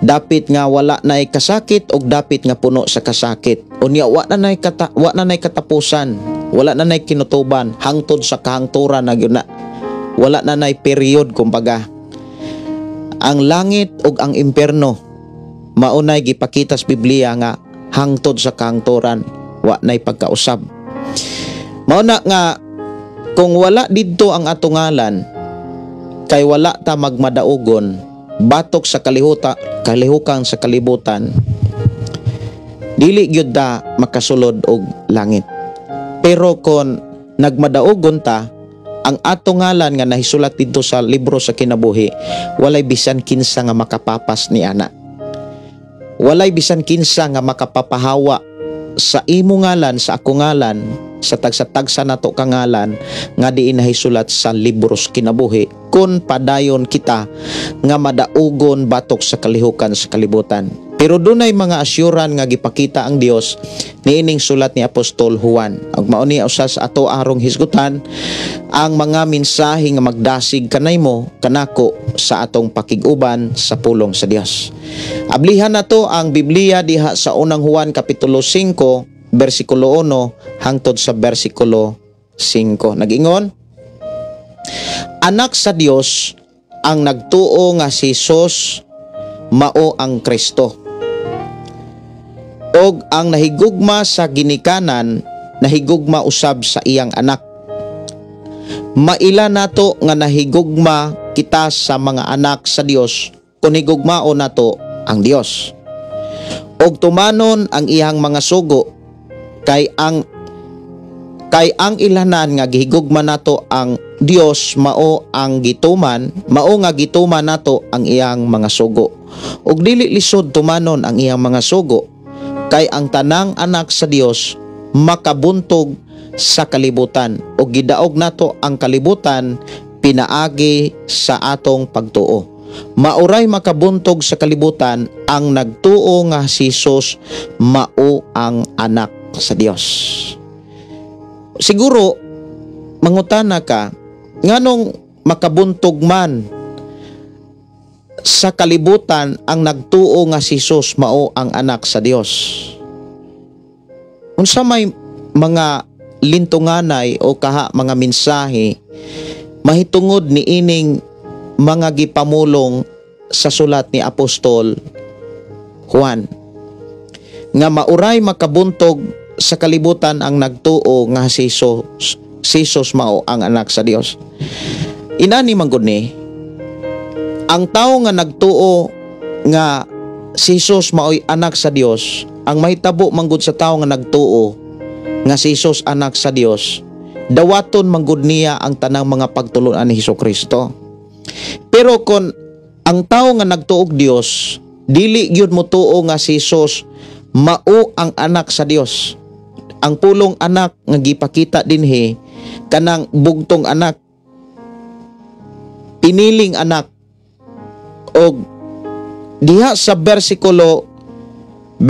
dapit nga wala nay kasakit og dapit nga puno sa kasakit. Unya wa na nay katapusan, wala na nay kinutuban, hangtod sa kahangturan na gyud na, wala na nay period kumbaga. Ang langit ug ang impierno maunay gipakita sa Biblia nga hangtod sa kahangturan, wa nay pagkausab. Mao na nga kung wala didto ang atong ngalan kay wala ta magmadaugon batok sa kalihukan sa kalibutan. Dili gyud ta makasulod og langit. Pero kon nagmadaogon ta, ang ato ngalan nga nahisulat didto sa libro sa kinabuhi, walay bisan kinsa nga makapapas ni ana. Walay bisan kinsa nga makapapahawa sa imo ngalan, sa ako ngalan, sa tagsa-tagsa nato ka ngalan nga diin nahisulat sa libro sa kinabuhi kung padayon kita nga madaugon batok sa kalihukan sa kalibutan. Pero dunay mga asyuran nga gipakita ang Dios niining sulat ni Apostol Juan. Ug mao ni usa sa ato arong hisgutan ang mga mensahe nga magdasig kanaymo kanako sa atong pakig-uban sa pulong sa Dios. Ablihan nato ang Biblia diha sa Unang Juan kapitulo 5 bersikulo 1 hangtod sa bersikulo 5. Nagingon, anak sa Dios ang nagtuo nga si Jesus mao ang Kristo. Og ang nahigugma sa ginikanan, nahigugma usab sa iyang anak. Maila nato nga nahigugma kita sa mga anak sa Dios kung higugmao nato ang Dios. Og tumanon ang iyang mga sugo, kay ang ilanan nga gihigugma nato ang Dios mao ang gituman, mao nga gituman nato ang iyang mga sugo. Og dili lisod tumanon ang iyang mga sugo, kay ang tanang anak sa Dios makabuntog sa kalibutan ug gidaog nato ang kalibutan pinaagi sa atong pagtuo. Mauray makabuntog sa kalibutan ang nagtuo nga si Jesus mao ang anak sa Dios. Siguro mangutana ka, nganong makabuntog man sa kalibutan ang nagtuo nga si Jesus mao ang anak sa Dios? Unsa may mga lintunganay o kaha mga mensahe mahitungod ni ining mga gipamulong sa sulat ni Apostol Juan nga mauray makabuntog sa kalibutan ang nagtuo nga si Jesus mao ang anak sa Dios? Inani man gud ni, ang tao nga nagtuo nga si Jesus maoy anak sa Dios, ang mahitabo manggod sa tao nga nagtuo nga si Jesus anak sa Dios, dawaton manggod niya ang tanang mga pagtulunan ni Hesus Kristo. Pero kon ang tao nga nagtuog Dios dili gyud motuo nga si Jesus mao ang anak sa Dios. Ang pulong anak nga gipakita dinhi, kanang bugtong anak, piniling anak. Og diha sa bersikulo 1,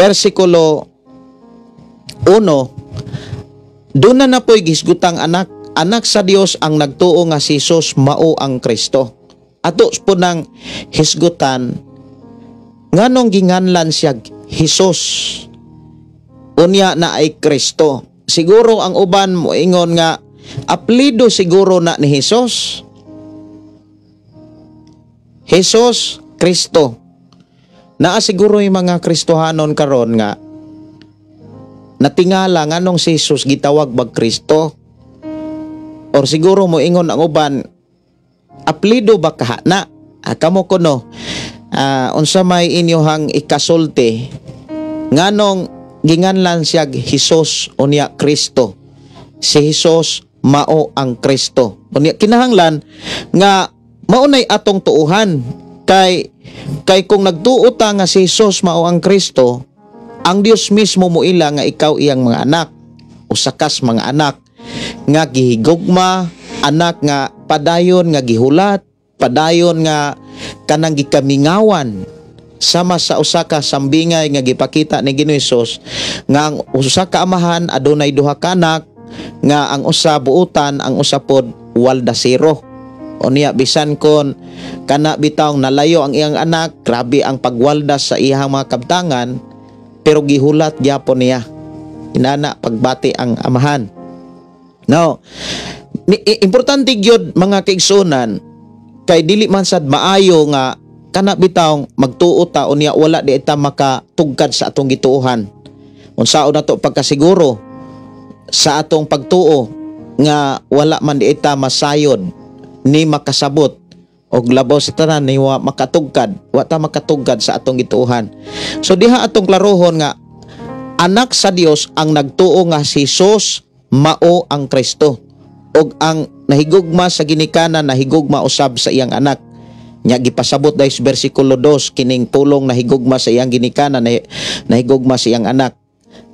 doon na napoy gisgutang anak, anak sa Dios ang nagtuo nga si Jesus mao ang Kristo. Ato po nang hisgutan, nganong ginganlan siya Jesus unya na ay Kristo? Siguro ang uban moingon nga apelyido siguro na ni Jesus. Jesus Kristo. Naa siguro yung mga Kristohanon karon nga natingala nganong si Jesus gitawag bag Kristo. Or siguro moingon ang uban, apelyido ba kaha na? Kamo kuno, unsa may inyohang ikasulti nganong ginganlan siya Jesus unya Kristo? Si Jesus mao ang Kristo. Unya kinahanglan nga maunay atong tuuhan, kay kung nagtuo ta nga si Jesus mao ang Kristo, ang Dios mismo moila nga ikaw iyang mga anak, usa kas mga anak nga gihigugma, anak nga padayon nga gihulat, padayon nga kanang gikamingawan, sama sa usa ka sambingay nga gipakita ni Ginoo Hesus nga ang usa ka amahan adunay duha ka anak nga ang usa buutan, ang usa pod waldasero. Unya bisan kon kana bitawng nalayo ang iyang anak, grabe ang pagwaldas sa iyang mga kabtangan, pero gihulat gyapon niya. Inana pagbati ang amahan. No. Importante gyud, mga kaigsunan, kay dili man sad maayo nga kana bitawng magtuo ta unya wala di ta makatugkad sa atong gituohan. Unsaon nato pagkasiguro sa atong pagtuo nga wala man di ta masayod ni makasabot og labaw sa tanan ni wa makatugkad, wa ta makatugkad sa atong gituohan? So diha atong klarohon nga Anak sa Dios ang nagtuo nga si Jesus mao ang Kristo, ug ang nahigugma sa ginikanan nahigugma usab sa iyang anak. Nya gipasabot dahil sa bersikulo 2 kining pulong nahigugma sa iyang ginikanan, nahigugma sa iyang anak.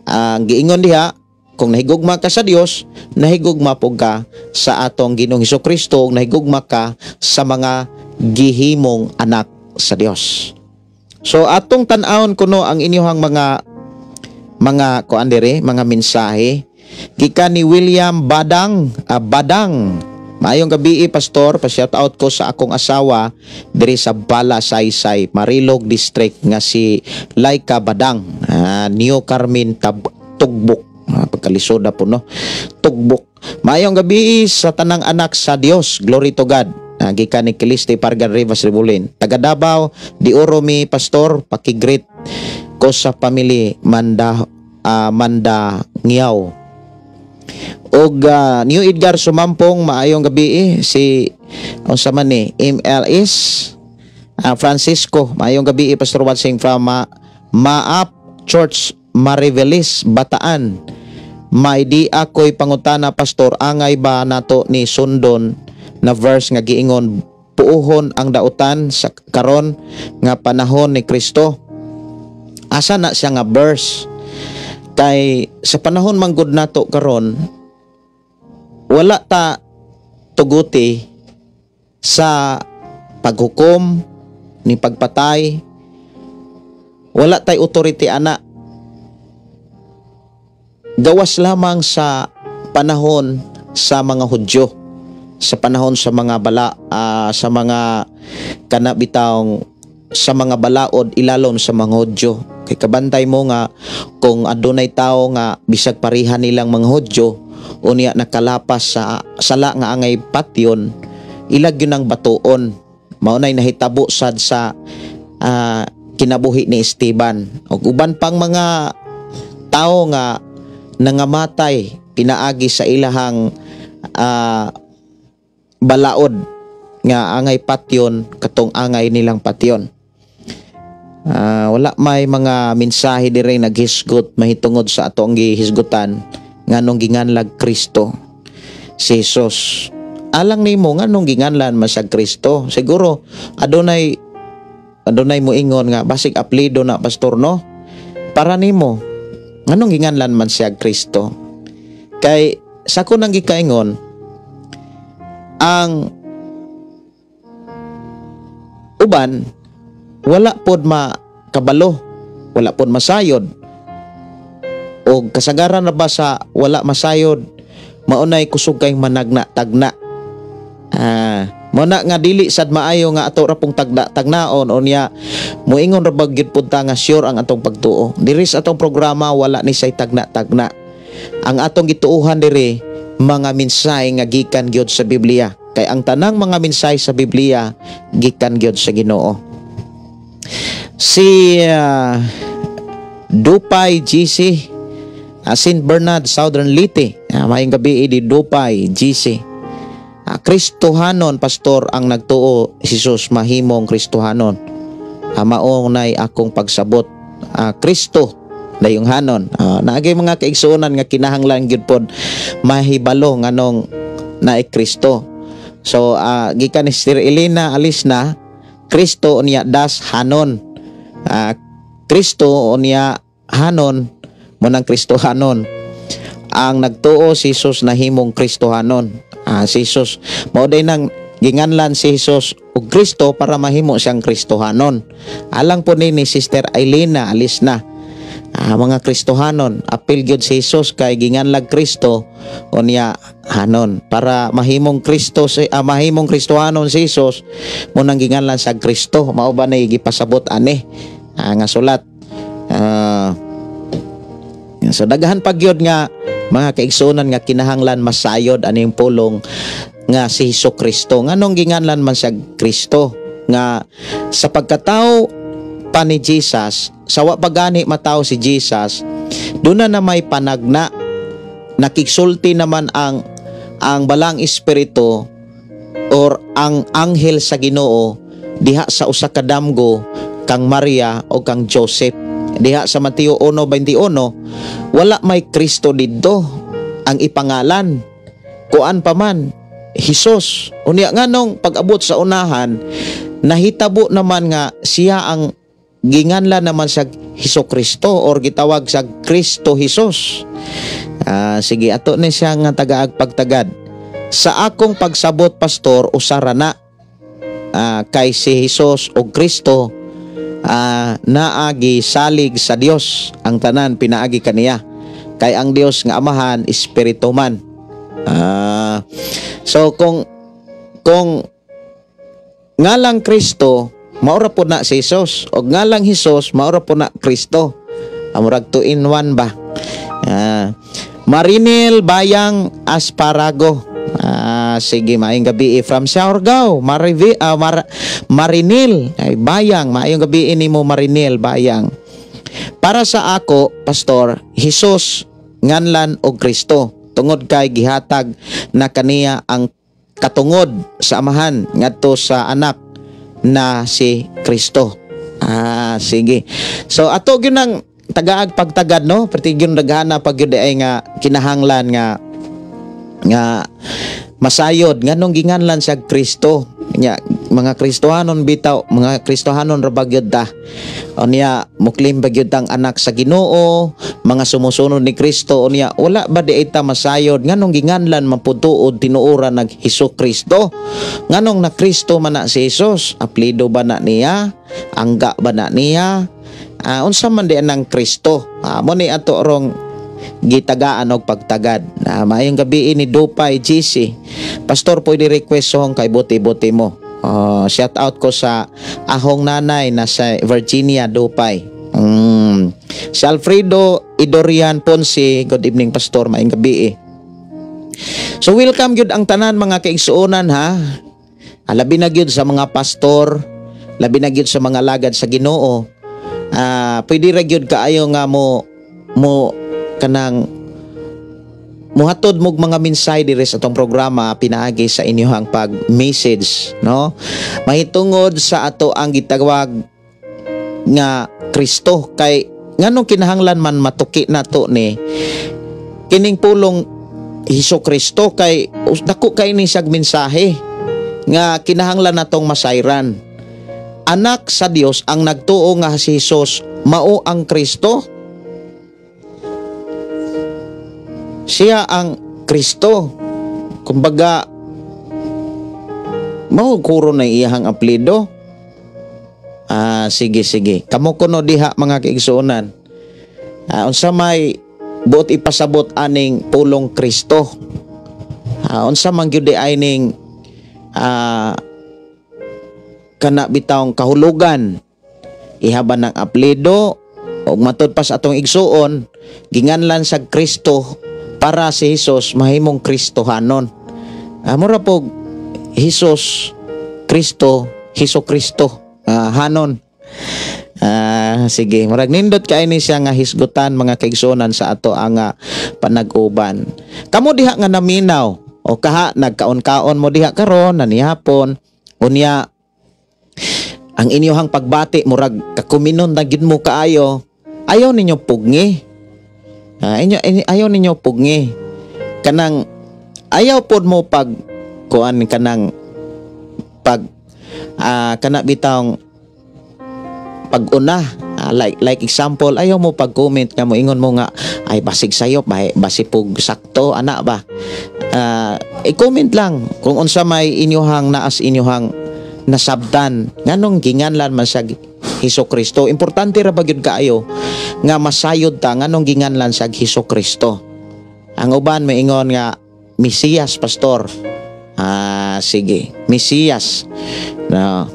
Ang giingon diha, kung nahigugma ka sa Dios, nahigugma pug ka sa atong Ginoong Hesukristo, ug nahigugma ka sa mga gihimong anak sa Dios. So atong tan-awon kuno ang inyong mga kuan diri, mga mensahe gikan ni William Badang, Badang. Maayong gabi, pastor, pa-shout out ko sa akong asawa diri sa Bala Saysay, Marilog District nga si Laika Badang, New Carmen Tab Tugbok. Pagkalisoda po, no. Tugbok. Maayong gabi sa tanang anak sa Dios. Glory to God. Gikan ni Kiliste Pargan Rivas Rebulin. Taga Davao de Oro mi, pastor, paki-greet ko sa family Manda, Manda Ngiyaw. Og New Edgar Sumampong, maayong gabi si unsa man ni MLS Francisco, maayong gabi, Pastor Watsing from Maap Church, Marivelis, Bataan. May di ako'y pangutana, pastor, angay ba nato ni sundon na verse nga giingon puuhon ang dautan sa karon nga panahon ni Kristo? Asa na siya nga verse? Kay sa panahon manggod nato karon, wala ta tuguti sa paghukom ni pagpatay. Wala tay authority ana, gawas lamang sa panahon sa mga Hudyo, sa panahon sa mga bala sa mga kana bitawng sa mga balaod ilalom sa mga Hudyo, kay kabantay mo nga kung adunay tawo nga bisag pareha nilang mga Hudyo, unya nakalapas sa sala nga angay patyon, ilag yun ang batuon. Mao nay nahitabo sad sa kinabuhi ni Esteban ug uban pang mga tao nga nangamatay pinaagi sa ilahang balaod nga angay patyon, katong angay nilang patyon. Wala may mga mensahe dire naghisgot mahitungod sa ato ang gihisgutan, nganong ginganlag Kristo si Jesus. Alang nimo, nganong ginganlan man sa Kristo? Siguro adunay moingon nga basig apelyido na, pastor, no? Para nimo, nganong ginganlan man siya Kristo? Kay sa ko nang gikaingon, ang uban wala pod makabalo, wala pod masayod, o kasagaran na ba sa wala masayod, maunay kusog kay managna tagna. Mao na nga dili sad maayo nga ato ra pong tagda tagnaon, unya moingon ra ba gyud pud ta nga sure ang atong pagtuo. Diri sa atong programa, wala ni say tagna tagna. Ang atong gituohan diri, mga mensahe nga gikan gyud sa Biblia, kay ang tanang mga mensahe sa Biblia gikan gyud sa Ginoo. Si Dupay GC, St. Bernard, Southern Leyte. Maayong gabi di Dupay GC. Kristohanon, pastor, ang nagtuo si Jesus mahimong Kristohanon. Mao nay akong pagsabot. Kristo dayong hanon. Naagay mga kaigsuonan nga kinahanglan gyud pod mahibalo nganong naay Kristo. So gikan ni Sister Elena alis na Kristo unya das hanon. Kristo unya hanon mo nang Kristohanon. Ang nagtuo si Jesus nahimong Kristohanon. Si Jesus mao day nang ginganlan si Jesus og Kristo para mahimo siyang Kristohanon. Alang po ni Sister Elena alis na. Mga Kristohanon, apil gyud si Jesus kay ginganlag Kristo unya hanon para mahimong Kristo si mahimong Kristohanon si Jesus, mo nang ginganlan sa Kristo. Mao ba na gipasabot ani nga sulat? So daghan pa gyud nga mga kaigsuonan nga kinahanglan masayod aning pulong nga si Hesus Kristo. Nganong ginganlan man siya Kristo? Nga sa pagkatao pa ni Jesus, sa wa pa gani matawo si Jesus, doon na may panagna, nakigsulti naman ang balang espiritu or ang anghel sa Ginoo diha sa usa ka damgo kang Maria o kang Joseph. Diha sa Mateo 1:21, wala may Kristo didto ang ipangalan. Kuan pa man, Hesus. Unya nganong pag-abot sa unahan, nahitabo naman nga siya ang ginganlan naman sa Hesus Kristo or gitawag sa Kristo Hesus. Sige, ato ni siya nga tagaag pagtagad. Sa akong pagsabot, pastor, usara na kay si Hesus o Kristo naagi salig sa Dios, ang tanan pinaagi kaniya kay ang Dios nga Amahan espiritu man. So kung ngalang Kristo, maura po na si Hesus, og ngalang Hesus, maura po na Kristo. Murag 2 in 1 ba? Marinel Bayang Asparago. Sige, maayong gabi from Siargao. Marivi, Marinil ay Bayang, maayong gabi nimo, Marinil Bayang. Para sa ako, pastor, Hesus nganlan og Kristo tungod kay gihatag na kaniya ang katungod sa Amahan ngadto sa anak na si Kristo. Sige. So ato gyud nang tagaag pagtagad, no? Perti gyud daghana pag gyud ay nga kinahanglan nga nga masayod nganong ginganlan siya Kristo. Nya mga Kristohanon bitaw, mga Kristohanon ra ba gyud ta. Unya muklim ba gyud ang anak sa Ginoo, mga sumusunod ni Kristo, unya wala ba di ta masayod nganong ginganlan man pud tuod tinuoran nag Hesus Kristo? Nganong na Kristo man na si Jesus? Apelyido ba na niya? Angga ba na niya? Unsa man di anang Kristo? Mo ni ato rong gitagaan og pagtagad. Maayong gabi ni Dupay GC. Pastor, pwede request song kay Buti-Buti Mo. Shout out ko sa ahong nanay na sa Virginia, Dupay. Si Alfredo Idorian Ponce, good evening, pastor, maayong gabi. So welcome gyud ang tanan, mga kaigsuonan, ha. Labi na gyud sa mga pastor, labi na gyud sa mga lagad sa Ginoo. Pwede ra gyud kaayo nga mo mo kanang muhatod mog mga mensahe diri sa atong programa pinaagi sa inyong pag-message, no, mahitungod sa ato ang gitawag nga Kristo, kay nganong kinahanglan man matuki nato ni kining pulong Hesus Kristo, kay dako kay ni siyag mensahe nga kinahanglan natong masayran. Anak sa Dios ang nagtuo nga si Hesus mao ang Kristo. Siya ang Kristo. Kumbaga, mao kuro na iyahang apelyido. Sige, sige. Kamo kuno diha, mga kaigsuonan. Unsa may buot ipasabot aning pulong Kristo? Unsa man gyud ay ning kana bitawng kahulugan? Ihaban ng apelyido og matud pa sa atong igsuon, ginganlan sa Kristo para si Hesus mahimong Kristohanon. Mura po Hesus Kristo, Hesus Kristo, hanon. Sige, murag nindot kay ni siya nga hisgutan, mga kaigsuonan, sa ato ang panag-uban. Kamo diha nga naminaw o kaha nagkaon-kaon mo diha karon nanihapon, unya ang inyohang pagbati murag kakuminon na gid mo kaayo, ayaw ninyo pugni. Ayaw ninyo pugni. Kanang ayaw pod mo pag kuan kanang pag kana bitawng pag-una. Like example, ayaw mo pag-comment nga mo ingon mo nga ay basig sayop, basig pug sakto ana ba. I-comment lang kung unsa may inyohang naas inyohang nasabtan nganong ginganlan man siya Hesus Kristo. Importante ra ba gyud kaayo nga masayod ta nganong ginganlan siya Hesus Kristo. Ang uban maingon nga Mesiyas, pastor. Sige, Mesiyas. No.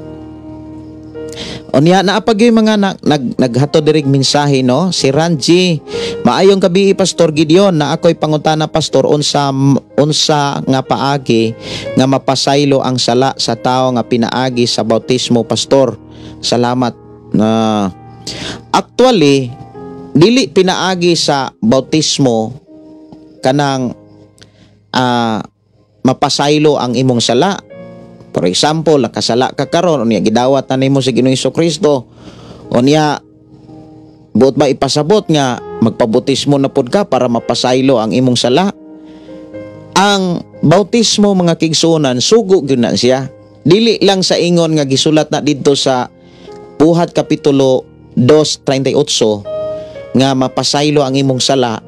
Unya naa pa gyud mga naghatod dirig mensahe, no. Si Ranji, maayong gabi, Pastor Gideon, na ako'y pangutana, pastor, unsa unsa nga paagi nga mapasaylo ang sala sa tao nga pinaagi sa bautismo, pastor? Salamat. Na actually dili pinaagi sa bautismo kanang mapasaylo ang imong sala. For example, nakasala ka karon, unya gidawat na nimo si Ginoong Kristo. Unya Buot ba ipasabot nga magpabautismo na pod ka para mapasaylo ang imong sala? Ang bautismo, mga kaigsuonan, sugo gyud na siya. Dili lang sa ingon nga gisulat na didto sa Buhat Kapitulo 2:38 nga mapasaylo ang imong sala,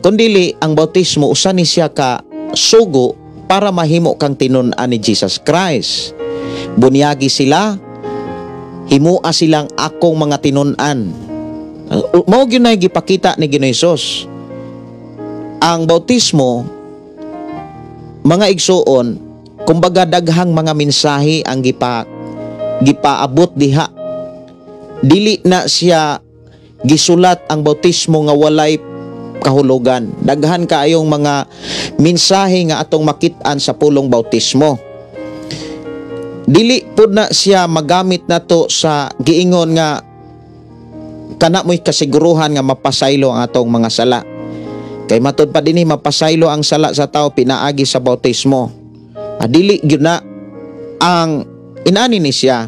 kundili ang bautismo usa ni siya ka sugo para mahimo kang tinun-an ni Jesus Christ. Bunyagi sila, himua silang akong mga tinun-an. Mao gyud na gipakita ni Ginoong Hesus. Ang bautismo, mga igsuon, kumbaga daghang mga mensahe ang gipaabot diha. Dili na siya gisulat ang bautismo nga walay kahulugan. Daghan kaayong mga mensahe nga atong makit-an sa pulong bautismo. Dili pud na siya magamit nato sa giingon nga kana mo'y kasiguruhan nga mapasaylo ang atong mga sala. Kay matud pa dinhi, mapasaylo ang sala sa tao pinaagi sa bautismo. Dili gyud na ang inani ni siya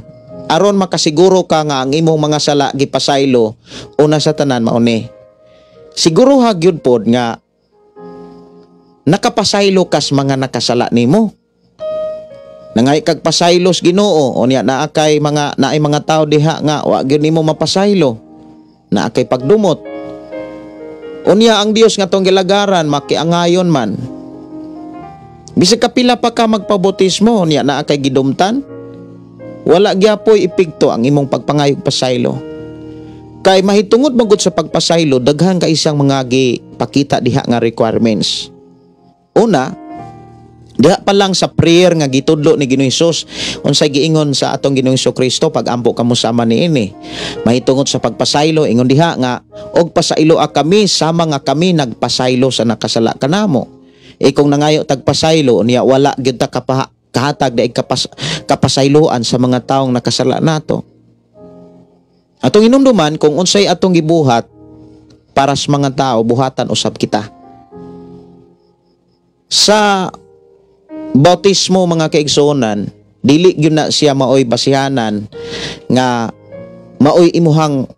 aron makasiguro ka nga ang imong mga sala gipasaylo. Una sa tanan, mao ni siguro ha gyud pod nga nakapasaylo kas mga nakasala nimo. Nangay kag pasaylos Ginoo, unya naa kay mga naay mga tao diha nga wa gyud nimo mapasaylo. Naa kay pagdumot. Unya ang Dios nga atong gilagaran makiangayon man. Bisag kapila pa ka magpabautismo, unya naa kay gidumtan, wala gyapoy epekto ang imong pagpangayog pasaylo. Kay mahitungod magud sa pagpasaylo, daghan ka isang mga gipakita diha nga requirements. Una, diha pa lang sa prayer nga gitudlo ni Ginoong Hesus, unsay giingon sa atong Ginoong Kristo pag ampo kamo sama niini. Mahitungod sa pagpasaylo, ingon diha nga og pasaylo kami sama nga kami nagpasaylo sa nakasala kanamo. E kung nangayo tag pasaylo niya, wala gyud ta kahatag daig kapasayloan sa mga taong nakasala nato. Atong hinumduman kung unsay atong gibuhat para sa mga tao, buhatan usab kita. Sa bautismo, mga kaigsuonan, dili gyud na siya maoy basihanan nga maoy imuhang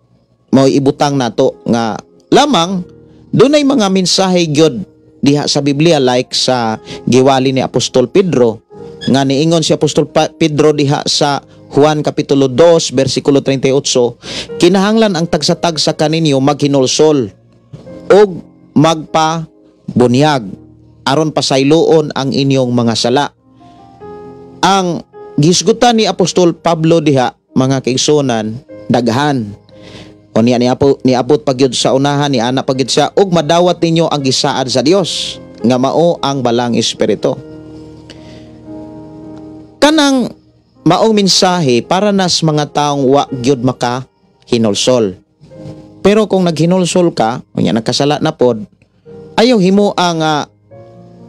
maoy ibutang nato nga lamang dunay mga mensahe gyud diha sa Biblia, like sa giwali ni Apostol Pedro nga niingon si Apostol Pedro diha sa Juan Kapitulo 2 bersikulo 38, kinahanglan ang tagsa-tagsa kaninyo maghinulsol ug magpabunyag aron pasayloon ang inyong mga sala. Ang gisgutan ni Apostol Pablo diha, mga kaigsuonan, daghan. O niya niabot pa gyud sa unahan ni ana pa gyud siya ug madawat ninyo ang gisaad sa Dios nga mao ang Balang Espiritu. Kanang maong mensahe para nas mga taong wa gyud maka hinulsol. Pero kung naghinulsol ka, unya nagkasala na pod, ayaw himo ang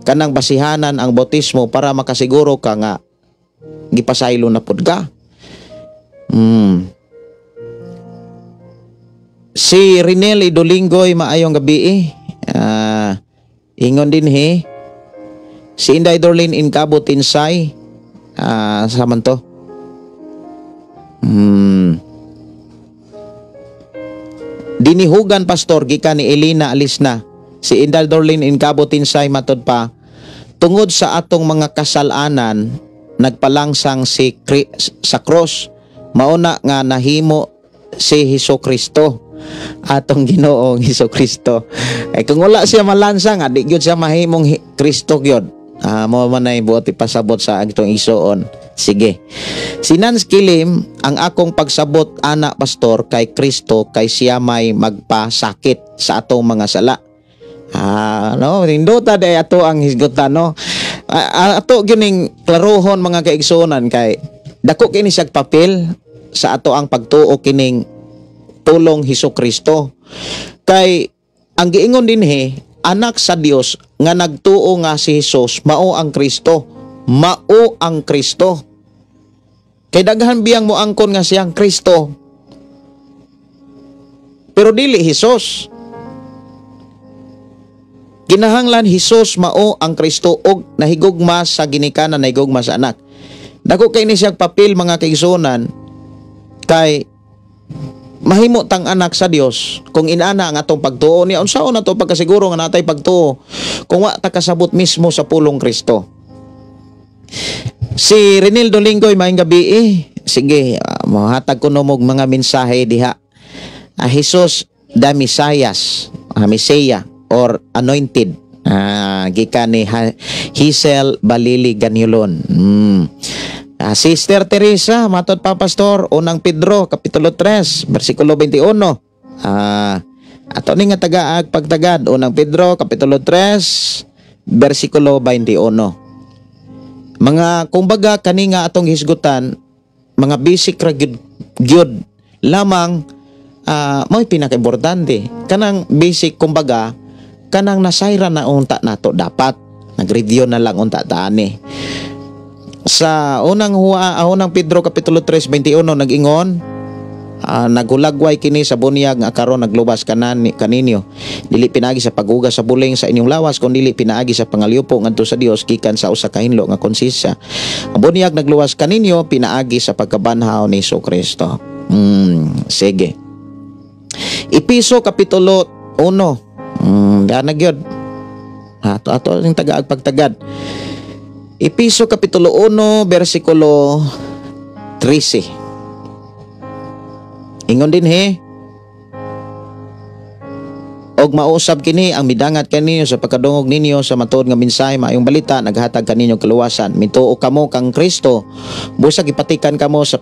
kanang basihanan ang bautismo para makasiguro ka nga gipasaylo na pod ka. Si Rinel Dolingoy, maayong gabi eh. Ingon din he. Si Inday Dorlin Incabo Tinsay, sa man to. Dinihugan, pastor, gikan ni Elena Alisna. Si Inday Dorlin Incabo Tinsay, matod pa tungod sa atong mga kasalanan nagpalangsang si sa cross, mauna nga nahimo si Hesus Kristo, atong Ginoong Hesus Kristo. Eh kung wala siya malansang, di gyud siya mahimong Kristo gyud. Mo man ay buot ipasabot sa atong igsuon. Sige. Si Nance Kilim, ang akong pagsabot ana, pastor, kay Kristo kay siya may magpasakit sa atong mga sala. No, nindota day ato ang hisgutan, no. Ato gining klarohon, mga kaigsuonan, kay dako kini siyag papel sa ato ang pagtuo kining pulong Hesus Kristo. Kay ang giingon dinhi, anak sa Dios nga nagtuo nga si Hesus mao ang Kristo. Mao ang Kristo. Kay daghan biyang moangkon nga siyang Kristo, pero dili Hesus. Kinahanglan Hesus mao ang Kristo og nahigugma sa ginikanan, nahigugma sa anak. Dako kay ni siyang papel, mga kaigsuonan, kay Mahimo tang anak sa Dios kung inana ang atong pagtuo niya. Unsaon na to pagkasiguro nga natay pagtuo kung wa ta kasabot mismo sa pulong Kristo? Si Renildo Linggoy, maayong gabi eh. Sige, mohatag ko no mog mga mensahe diha. Jesus the Messias, Messiah or anointed. Gikan ni Hazel Balili Ganilon. Sister Teresa, matod pa, pastor, Unang Pedro, Kapitulo 3, versikulo 21. Ato ni nga tagaag pagtagad, Unang Pedro, Kapitulo 3, versikulo 21. Mga kumbaga kani nga atong hisgutan, mga basic ra gyud gyud lamang mo'y pinakaimportante. Kanang basic, kumbaga kanang nasayra na unta nato, dapat nag-review na lang unta ta ani. Sa unang Pedro kapitulo 3:21 nag-ingon, naghulagway kini sa bunyag nga karon naglubas kanan kaninyo, dili pinaagi sa paghugas sa buling sa inyong lawas, kun dili pinaagi sa pangalyupo ngadto sa Dios gikan sa usa ka hinlo nga konsensya. Ang bunyag nagluwas kaninyo pinaagi sa pagkabanhaw ni Kristo. Sige. Epeso kapitulo 1. Dana gyud. Ato ato ning tagaag pagtagad. Epeso kapitulo 1 versikulo 13. Ingon din he, "Og mausab kini ang midangat kaninyo sa pagkadungog ninyo sa matuod nga mensahe, maayong balita, naghatag kaninyo kaluwasan. Mituo kamo kang Kristo, busag ipatikan kamo sa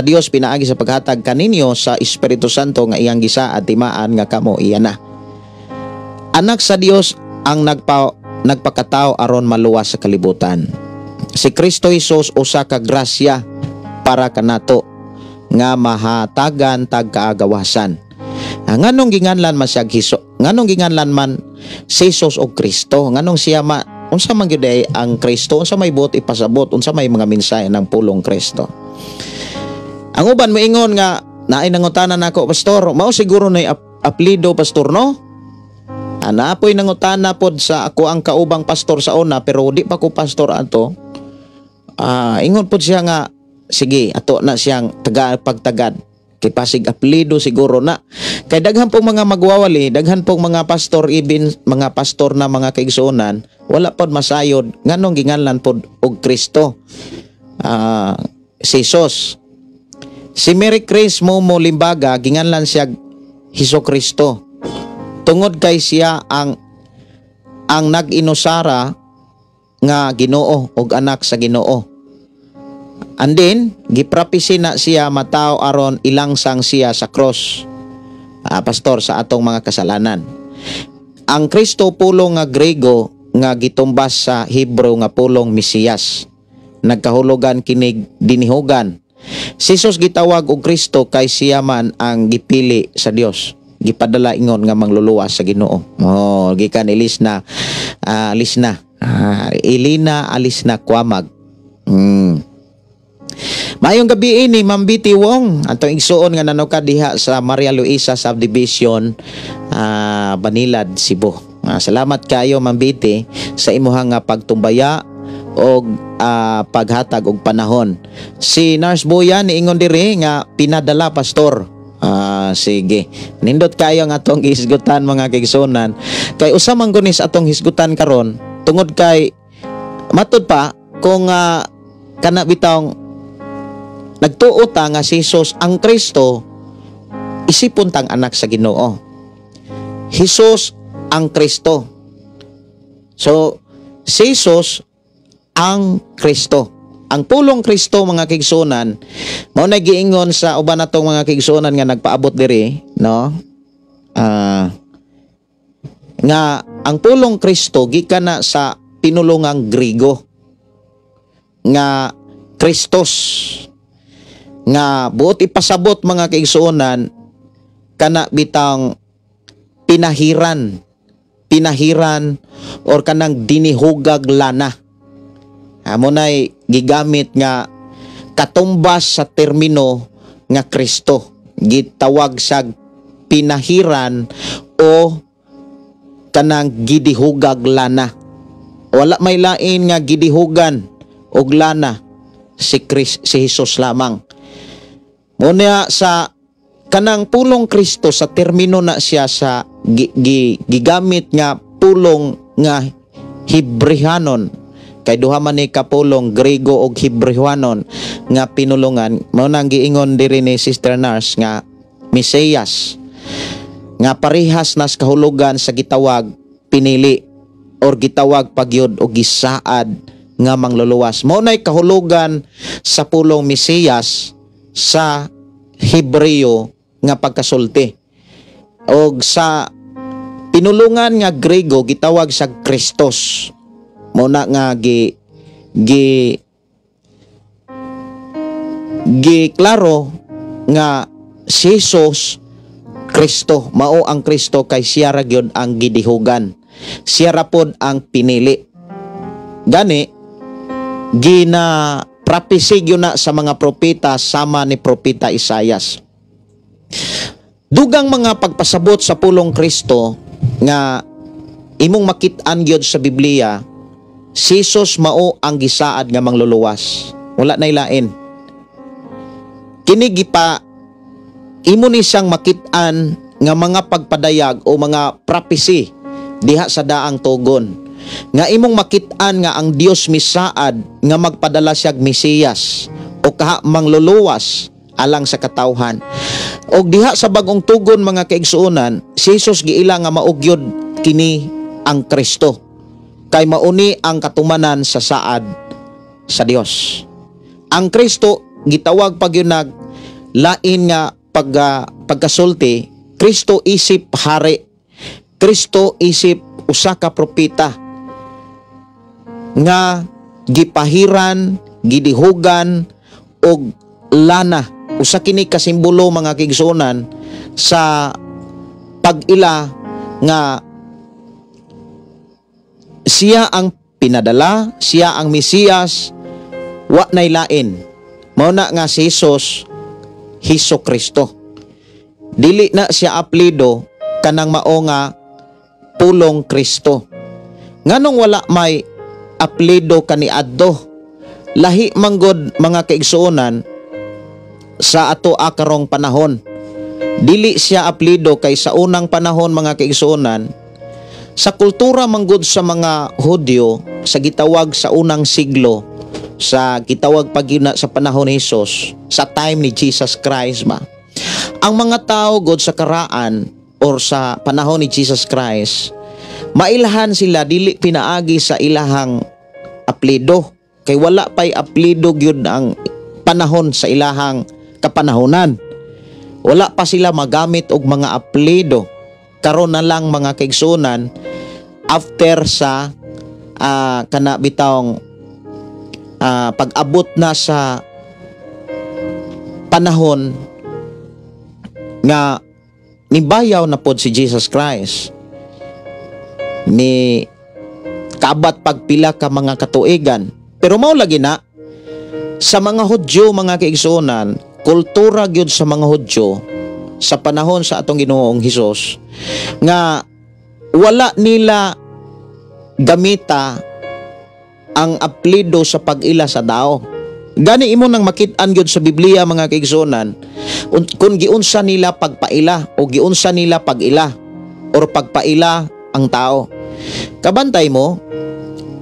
Dios pinaagi sa paghatag kaninyo sa Espiritu Santo nga iyang gisaad timaan nga kamo iya na." Anak sa Dios ang nagpakatao aron maluwas sa kalibutan. Si Kristo Jesus usa ka grasya para kanato nga mahatagan tag kaagawasan. Nganong ginganlan man siya Hesus? Nganong ginganlan man si Jesus og Kristo? Nganong siya ma unsa man gyud ay ang Kristo? Unsa may buot ipasabot? Unsa may mga mensahe ng pulong Kristo? Ang uban moingon nga naay nangutana nako, "Pastor, mao siguro nay apelyido, pastor, no?" Ana po'y nangutana pod sa ako ang kaubang pastor sa una, pero di pa ko pastor ato. Ingon pod siya nga sige, ato na siyang taga pagtagad kay pasig apelyido siguro na. Kay daghan pong mga magwawali, daghan pong mga pastor, even mga pastor na mga kaigsuonan, wala pod masayod nganong ginganlan pod og Kristo si Jesus. Si Mary Grace Momo Limbaga, ginganlan siya Hesus Kristo tungod kay siya ang nag-inusara nga Ginoo og anak sa Ginoo. And then, giprapisi na siya matao aron ilangsang siya sa cross. Pastor, sa atong mga kasalanan. Ang Kristo, pulong nga Grego nga gitumbas sa Hebrew nga pulong Mesiyas. Nagkahulugan kinig dinihugan. Si Jesus gitawag og Kristo kay siya man ang gipili sa Dios. Gipadala ingon nga mangluluwas sa Ginoo. Oh, gikan Elisna, Alisna. Elina Alisna Kwamag. Maayong gabi ni Ma'am Betty Wong, atong igsuon nga nanuka diha sa Maria Luisa Subdivision, Banilad, Cebu. Salamat kayo, Ma'am Betty, sa imuhang nga pagtumbaya og paghatag og panahon. Si Nurse Boyan niingon diri nga pinadala, pastor. Sige. Nindot kayo nga atong hisgutan, mga kaigsuonan. Kay usa man gud ni sa atong hisgutan karon tungod kay matud pa kung kana bitawng nagtuo ta nga si Jesus ang Kristo, isipon tang anak sa Ginoo. Jesus ang Kristo. So, si Jesus ang Kristo. Ang pulong Kristo, mga kaigsuonan, mao na giingon sa uban natong mga kaigsuonan nga nagpaabot diri, no? Nga ang pulong Kristo gikan na sa pinulungang Griego nga Christos nga buot ipasabot, mga kaigsuonan, kana bitang pinahiran pinahiran or kanang dinihugag lana. Amo nay gigamit nga katumbas sa termino nga Kristo, gitawag sa pinahiran o kanang gidihugag lana. Wala may lain nga gidihugan og lana si Jesus lamang. Muna sa Kanang pulong Kristo sa termino na siya sa gigamit nga pulong nga Hebrehanon, kay duha man ni ka pulong, Grego og Hebrehanon nga pinulungan. Mao nang giingon diri ni Sister Nars nga Mesiyas nga parehas nas kahulugan sa gitawag pinili or gitawag pagyud og gisaad nga mangluluwas. Mao nay kahulugan sa pulong Mesiyas sa Hebreo nga pagkasulti. Og sa pinulungan nga Grego, gitawag sa Kristos. Mao na nga gi gi gi klaro nga si Jesus Kristo mao ang Kristo kay siya ra gyud ang gidihugan. Siya ra pod ang pinili. Gani gina prophecy gyud na sa mga propeta sama ni Propeta Isayas. Dugang mga pagpasabot sa pulong Kristo nga imong makit-an gyud sa Biblia, si Jesus mao ang gisaad nga mangluluwas. Wala nay lain. Kini gipa imo ni siyang makit-an nga mga pagpadayag o mga prophecy diha sa daang tugon nga imong makit-an nga ang Dios misaad nga magpadala siyag Mesiyas o kaha mangluluwas alang sa katawhan. Og diha sa bagong tugon, mga kaigsuonan, si Jesus giila nga mao gyud kini ang Kristo kay mauni ang katumanan sa saad sa Dios. Ang Kristo gitawag pag yun nag lain nga pagkasulti, Kristo isip hari, Kristo isip usa ka propeta nga gipahiran, gidihugan og lana. Usa kini ka simbolo, mga kaigsuonan, sa pag-ila nga siya ang pinadala, siya ang Mesiyas, wa nay lain. Mao na nga si Jesus, Hesus Kristo. Dili na siya apelyido kanang mao nga pulong Kristo. Nganong wala may apelyido kaniadto? Lahi manggod, mga kaigsuonan, sa ato akarong panahon. Dili siya apelyido kay sa unang panahon, mga kaigsuonan, sa kultura manggod sa mga Hudyo sa gitawag sa unang siglo, sa gitawag pag na sa panahon ni Jesus, sa time ni Jesus Christ ba, ang mga tao god sa karaan or sa panahon ni Jesus Christ, mailhan sila dili pinaagi sa ilahang apelyido kay wala pay apelyido gyud ang panahon sa ilahang kapanahonan. Wala pa sila magamit og mga apelyido. Karon na lang, mga kaigsuonan, after sa kana bitawng pag-abot na sa panahon nga nibayaw na pod si Jesus Christ ni kabat pagpila ka mga katuigan. Pero mao lagi na sa mga Hudyo, mga kaigsuonan, kultura gyud sa mga Hudyo sa panahon sa atong Ginoong Hesus nga wala nila gamita ang apelyido sa pag-ila sa tao. Gani imo nang makit-an gyud sa Biblia, mga kaigsuonan, kung giunsa nila pagpaila o giunsa nila pag-ila or pagpaila ang tao. Kabantay mo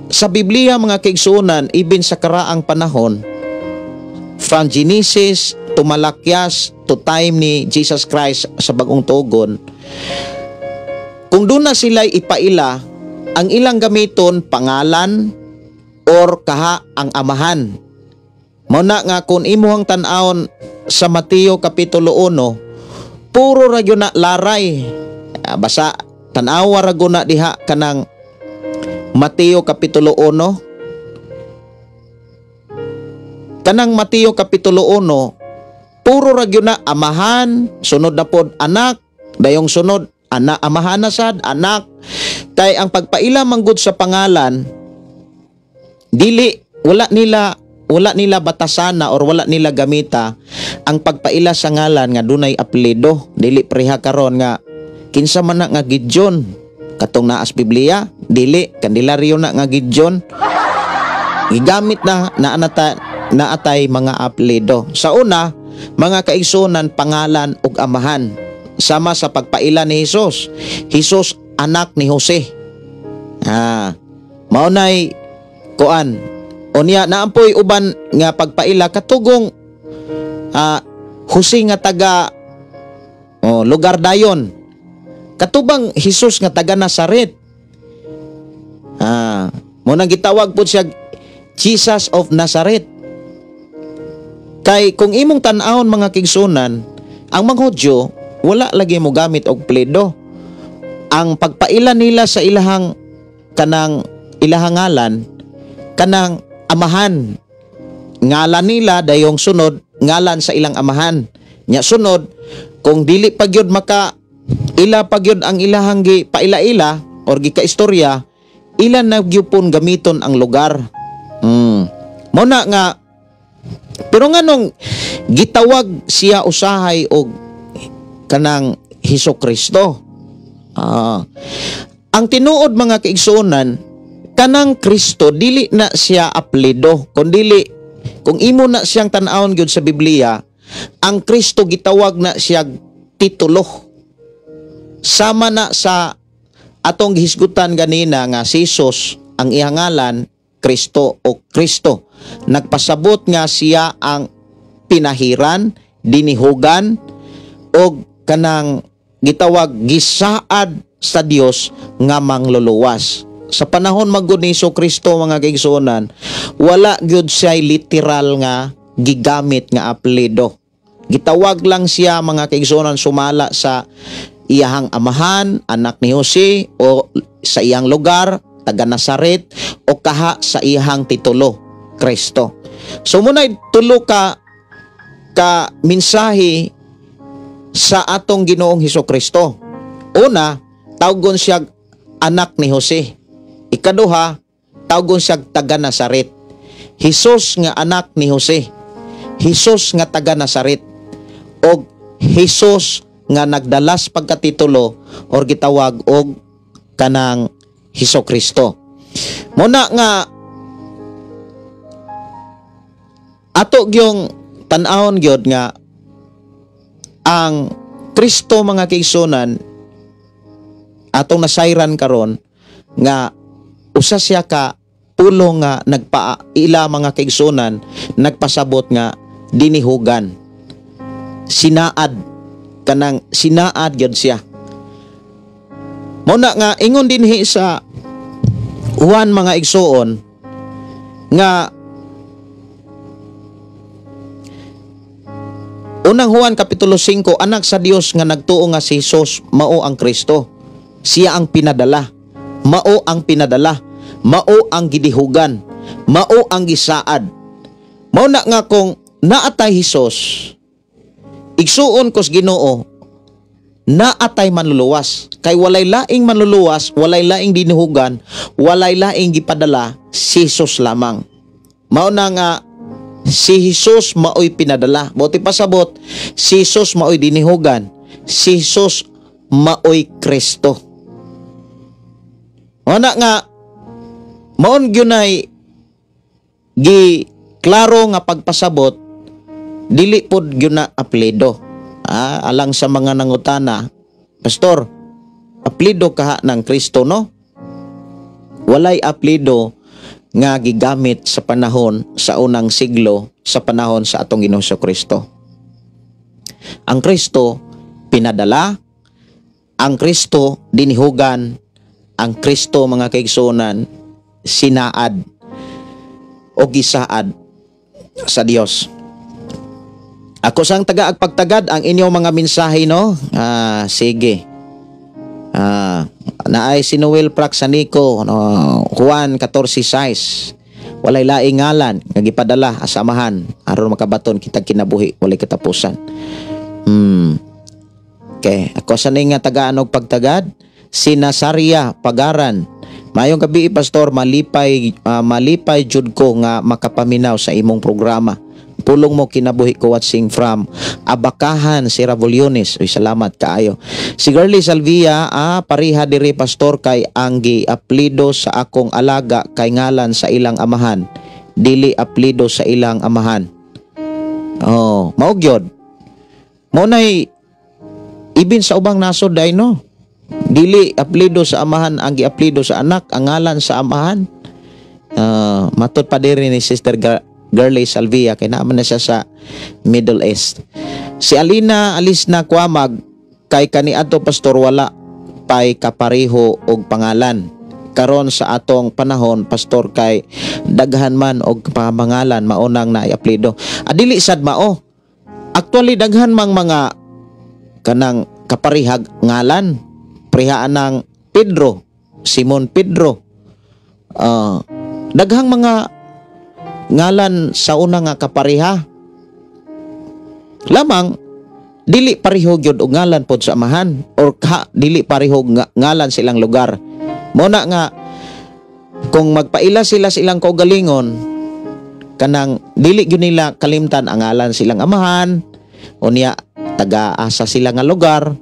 sa Biblia, mga kaigsuonan, even sa karaang panahon, from Genesis to Malakias to time ni Jesus Christ sa bagong tugon, kung doon na sila ipaila, ang ilang gamiton pangalan or kaha ang amahan. Mao na nga kung imuhang tan-awon sa Mateo Kapitulo 1, puro ra gyud na laray. Ah, basa tan-awa ra gud na diha kanang Mateo Kapitulo 1. Kanang Mateo Kapitulo 1, puro ra gyud na amahan, sunod na pod anak, dayong sunod anak, amahan na sad, anak. Kay ang pagpaila manggod sa pangalan, dili wala nila batasana or wala nila gamita ang pagpaila sa ngalan nga dunay apelyido. Dili preha karon nga kinsa man na nga Gideon, katong naas Biblia, dili Candelario na nga Gideon gigamit na naanata naatay mga apelyido sa una. mga kaigsunan, pangalan ug amahan. Sama sa pagpaila ni Hesus. Hesus anak ni Jose. Mao nay kuan. Unya naampoy uban nga pagpaila katugong Jose nga taga lugar dayon. Katubang Hesus nga taga Nazaret. Mo nang gitawag pud siya Jesus of Nazareth. Kay kung imong tan-awon mga kaigsunan, ang mga Hudyo wala lagi mo gamit og pledo. Ang pagpaila nila sa ilahang kanang ilahang ngalan, kanang amahan. Ngalan nila dayong sunod ngalan sa ilang amahan. Nya sunod kung dili pa gyud maka ila pa gyud ang ilahang gi paila-ila or gikaistorya, ila na gyud gamiton ang lugar. Mo na nga pero nganong gitawag siya usahay og kanang Hesus Kristo? Ang tinuod mga kaigsuonan, kanang Kristo dili na siya apelyido, kun dili kung imo na siyang tan-awon gyud sa Biblia, ang Kristo gitawag na siya titulo. Sama na sa atong gihisgutan ganina nga si Jesus ang iyang ngalan Kristo o Kristo. Nagpasabot nga siya ang pinahiran, dinihugan og kanang gitawag gisaad sa Dios nga mangluluwas. Sa panahon magud ni Hesus Kristo mga kaigsuonan, wala gyud siya literal nga gigamit nga apelyido. Gitawag lang siya mga kaigsuonan sumala sa iyahang amahan, anak ni Jose, o sa iyang lugar, taga Nazaret, o kaha sa iyahang titulo, Kristo. So muna'y tulo ka ka mensahe sa atong Ginoong Hesus Kristo. Una, tawgon siya anak ni Jose. Ikaduha, tawgon siya taga Nazaret. Hesus nga anak ni Jose. Hesus nga taga Nazaret. Og Hesus nga nagdalas pagkatitulo or gitawag og kanang Hesus Kristo. Muna nga ato gyung tan-awon gyud nga ang Kristo mga kaigsunan atong nasayran karon nga usa siya ka pulo nga nagpaila mga kaigsunan, nagpasabot nga dinihugan, sinaad, kanang sinaad gyud siya. Muna nga ingon dinhi sa Juan mga igsuon nga unang Juan Kapitulo 5, anak sa Dios nga nagtuo nga si Jesus mao ang Kristo. Siya ang pinadala. Mao ang pinadala. Mao ang gidihugan. Mao ang gisaad. Mao na nga kung naatay Hesus, igsuon kos Ginoo, naatay manluluwas. Kay walay laing manluluwas, walay laing dinihugan, walay laing gipadala, si Jesus lamang. Mao na nga si Jesus maoy pinadala. Buti pasabot, si Jesus maoy dinihugan, si Jesus maoy Kristo. Mao na nga maon gyunay gi klaro nga pagpasabot, dili pod gyud na apelyido. Alang sa mga nangutana, Pastor, apelyido kaha ng Kristo, no? Walay apelyido nga gigamit sa panahon sa unang siglo, sa panahon sa atong Ginoong Kristo. Ang Kristo pinadala, ang Kristo dinihugan, ang Kristo mga kaigsuonan sinaad o gisaad sa Dios. Ako sang taga agpagtagad ang inyong mga mensahe, no? Sige. Naay si Noel Praxanico, no? Juan 14:6. Walay laing ngalan nga gipadala asamahan aron makabaton kitag kinabuhi walay katapusan. Okay, ako sa nga tagaan og pagtagad si Nazaria Pagaran. Maayong gabi pastor, malipay malipay jud ko nga makapaminaw sa imong programa. Pulong mo kinabuhi ko, watching from Abakahan, Sierra Voliones. Uy, salamat kaayo. Si Girlie Salvia, pariha diri pastor kay ang giaplido sa akong alaga kay ngalan sa ilang amahan, dili aplido sa ilang amahan. Oh, mao gyud. Mao nay ibin sa ubang nasod ay, no. Dili apelyido sa amahan ang giapelyido sa anak, ang ngalan sa amahan. Matod pa diri ni Sister Girlie Salvia kay naa man na siya sa Middle East. Si Alina Alisna Kwamag, kay kaniadto, Pastor, wala pay kapareho og pangalan. Karon sa atong panahon, Pastor, kay daghan man og pangalan, maunang na apelyido. Adili sad mao. Actually, daghan mang mga kanang kaparehag ngalan. Parehaan ng Pedro, Simon Pedro. Daghang mga ngalan sa una nga kapareha. Lamang dili pareho gyud og ngalan pod sa amahan or dili pareho ngalan silang lugar. Mao na nga kung magpaila sila sa ilang kaugalingon, kanang dili gyud nila kalimtan ang ngalan silang amahan unya taga asa sila nga lugar.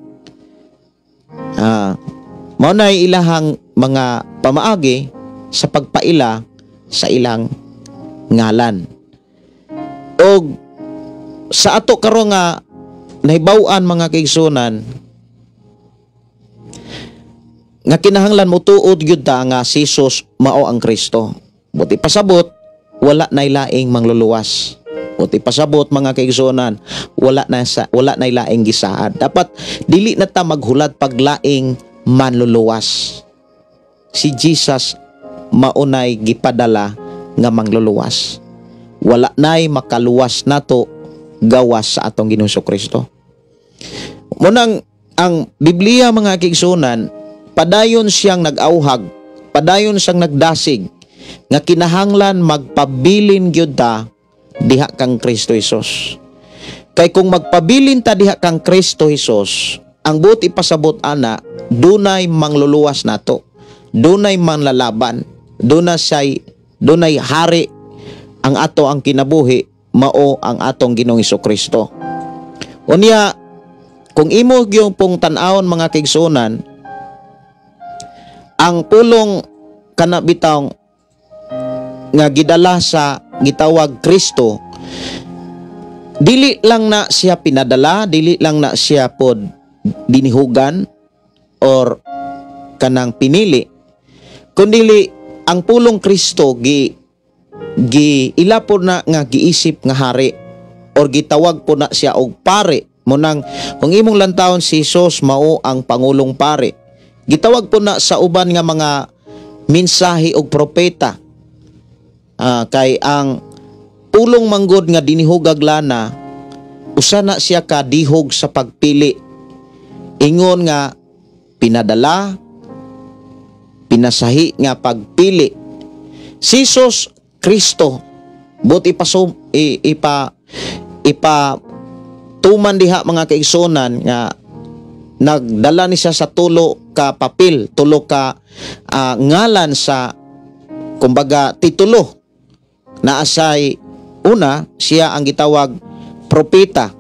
Mao na ilahang mga pamaagi sa pagpaila sa ilang ngalan. Og sa ato karon nga nahibaw-an, mga kaigsunan, nga kinahanglan motuod gyud ta nga si Jesus mao ang Kristo. Buot pasabot, wala nay laing mangluluwas. Buot pasabot, mga kaigsunan, wala nay laing gisaad. Dapat dili na ta maghulat paglaing manluluwas. Si Jesus maunay gipadala nga mangluluwas. Wala nay makaluwas nato gawas sa atong Ginoong Kristo. Munang ang Biblia, mga kaigsunan, padayon siyang nag-auhag, padayon siyang nagdasig nga kinahanglan magpabilin gyud ta diha kang Kristo Hesus. Kay kung magpabilin ta diha kang Kristo Hesus, ang buot ipasabot ana, dunay mangluluwas nato. Dunay manlalaban, dunay hari ang ato ang kinabuhi, mao ang atong Ginoong Kristo. Unya kung imo gyud pong tan-awon, mga kaigsunan, ang pulong kana bitaw nga gidala sa gitawag Kristo, dili lang na siya pinadala, dili lang na siya pod dinihugan or kanang pinili, kundili ang pulong Kristo gi gi ila po na nga giisip nga hari or gitawag po na siya og pare. Munang kung imong lantawon, si Jesus mao ang pangulong pare. Gitawag po na sa uban nga mga mensahe og propeta. Kay ang pulong manggod nga dinihugag lana, usa na siya ka dihog sa pagpili, ingon nga pinadala, pinasahi nga pagpili. Si Jesus Kristo, but ipasum, ipa ipa tuman diha, mga kaigsunan, nga nagdala ni siya sa tulo ka papel, tulo ka ngalan sa kumbaga titulo. Naasay una, siya ang gitawag propeta.